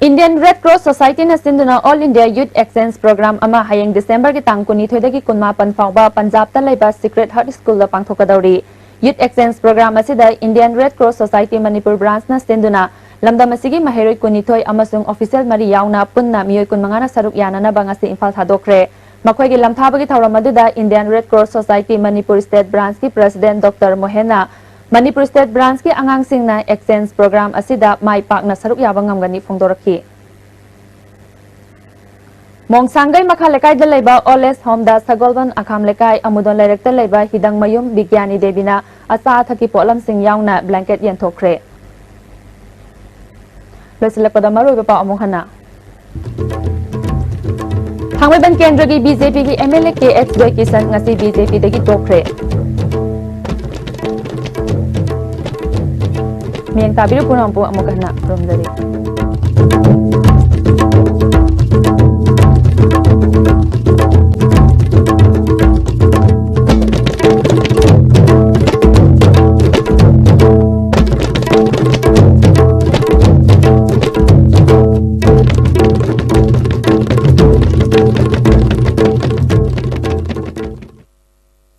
Indian Red Cross Society ꯅ ꯁꯤꯟꯗꯨꯅ All India Youth Exchange Program ꯑꯃ ꯍꯌꯦꯡ ꯗꯤꯁꯦꯝꯕꯔꯒꯤ ꯇꯥꯡ ꯀꯨꯟꯅꯤꯊꯣꯏꯗꯒꯤ ꯀꯨꯟꯃꯥꯄꯟ ꯐꯥꯎꯕ ꯄꯟꯖꯥꯕꯇ ꯂꯩꯕ Sacred Heart School ꯗ ꯄꯥꯡꯊꯣꯛꯀꯗꯧꯔꯤ꯫ Youth Exchange Program ꯑꯁꯤꯗ Indian Red Cross Society Manipur branch ꯅ ꯁꯤꯟꯗꯨꯅ ꯂꯝꯗꯝ ꯑꯁꯤꯒꯤ ꯃꯍꯩꯔꯣꯏ ꯀꯨꯟꯅꯤꯊꯣꯏ ꯑꯃꯁꯨꯡ official ꯃꯔꯤ ꯌꯥꯎꯅ ꯄꯨꯟꯅ ꯃꯤꯑꯣꯏ ꯀꯨꯟꯃꯉꯥꯅ ꯁꯔꯨꯛ ꯌꯥꯅꯅꯕ ꯉꯁꯤ ꯏꯝꯐꯥꯜ ꯊꯥꯗꯣꯛꯈ꯭ꯔꯦ꯫ ꯃꯈꯣꯏꯒꯤ ꯂꯝꯊꯥꯕꯒꯤ ꯊꯧꯔꯝ ꯑꯗꯨꯗ Indian Red Cross Society Manipur State Branch ꯀꯤ President ꯗꯣꯛꯇꯔ ꯃꯣꯍꯦꯟꯅ ꯃꯅꯤꯄꯨꯔ State Branch ꯀꯤ ꯑꯉꯥꯡꯁꯤꯡꯅ exchange program ꯑꯁꯤꯗ ꯃꯥꯏ ꯄꯥꯛꯅ ꯁꯔꯨꯛ ꯌꯥꯕ ꯉꯝꯒꯅꯤ ꯐꯣꯡꯗꯣꯔꯛꯈꯤ꯫ ꯃꯣꯡꯁꯥꯡꯒꯩ ꯃꯈꯥ ꯂꯩꯀꯥꯏꯗ ꯂꯩꯕ Old Age Home ꯗ ꯁꯒꯣꯜꯕꯟ ꯑꯈꯥꯝ ꯂꯩꯀꯥꯏ ꯑꯃꯨꯗꯣꯟ ꯂꯩꯔꯛꯇ ꯂꯩꯕ ꯍꯤꯗꯪꯃꯌꯨꯝ ꯕꯤꯒ꯭ꯌꯥꯅꯤ ꯗꯦꯕꯤꯅ ꯑꯆꯥ ꯑꯊꯛꯀꯤ ꯄꯣꯠꯂꯝꯁꯤꯡ ꯌꯥꯎꯅ blanket ꯌꯦꯟꯊꯣꯛꯈ꯭ꯔꯦ꯫ ꯂꯣꯏꯁꯤꯜꯂꯛꯄꯗ ꯃꯔꯨꯑꯣꯏꯕ ꯄꯥꯎ ꯑꯃꯨꯛ ꯍꯟꯅ꯫ ꯊꯥꯡꯃꯩꯕꯟ ꯀꯦꯟꯗ꯭ꯔꯒꯤ ꯕꯤ ꯖꯦ ꯄꯤ ꯒꯤ M L A K S Joykishan ꯉꯁꯤ ꯕꯤ ꯖꯦ ꯄꯤ ꯗꯒꯤ ꯇꯣꯛꯈ꯭ꯔꯦ꯫ ꯃꯤꯌꯦꯡ ꯇꯥꯕꯤꯔꯤꯕ ꯄꯨꯝꯅꯃꯛꯄꯨ ꯑꯃꯨꯛ ꯍꯟꯅ ꯈꯨꯔꯨꯝꯖꯔꯤ꯫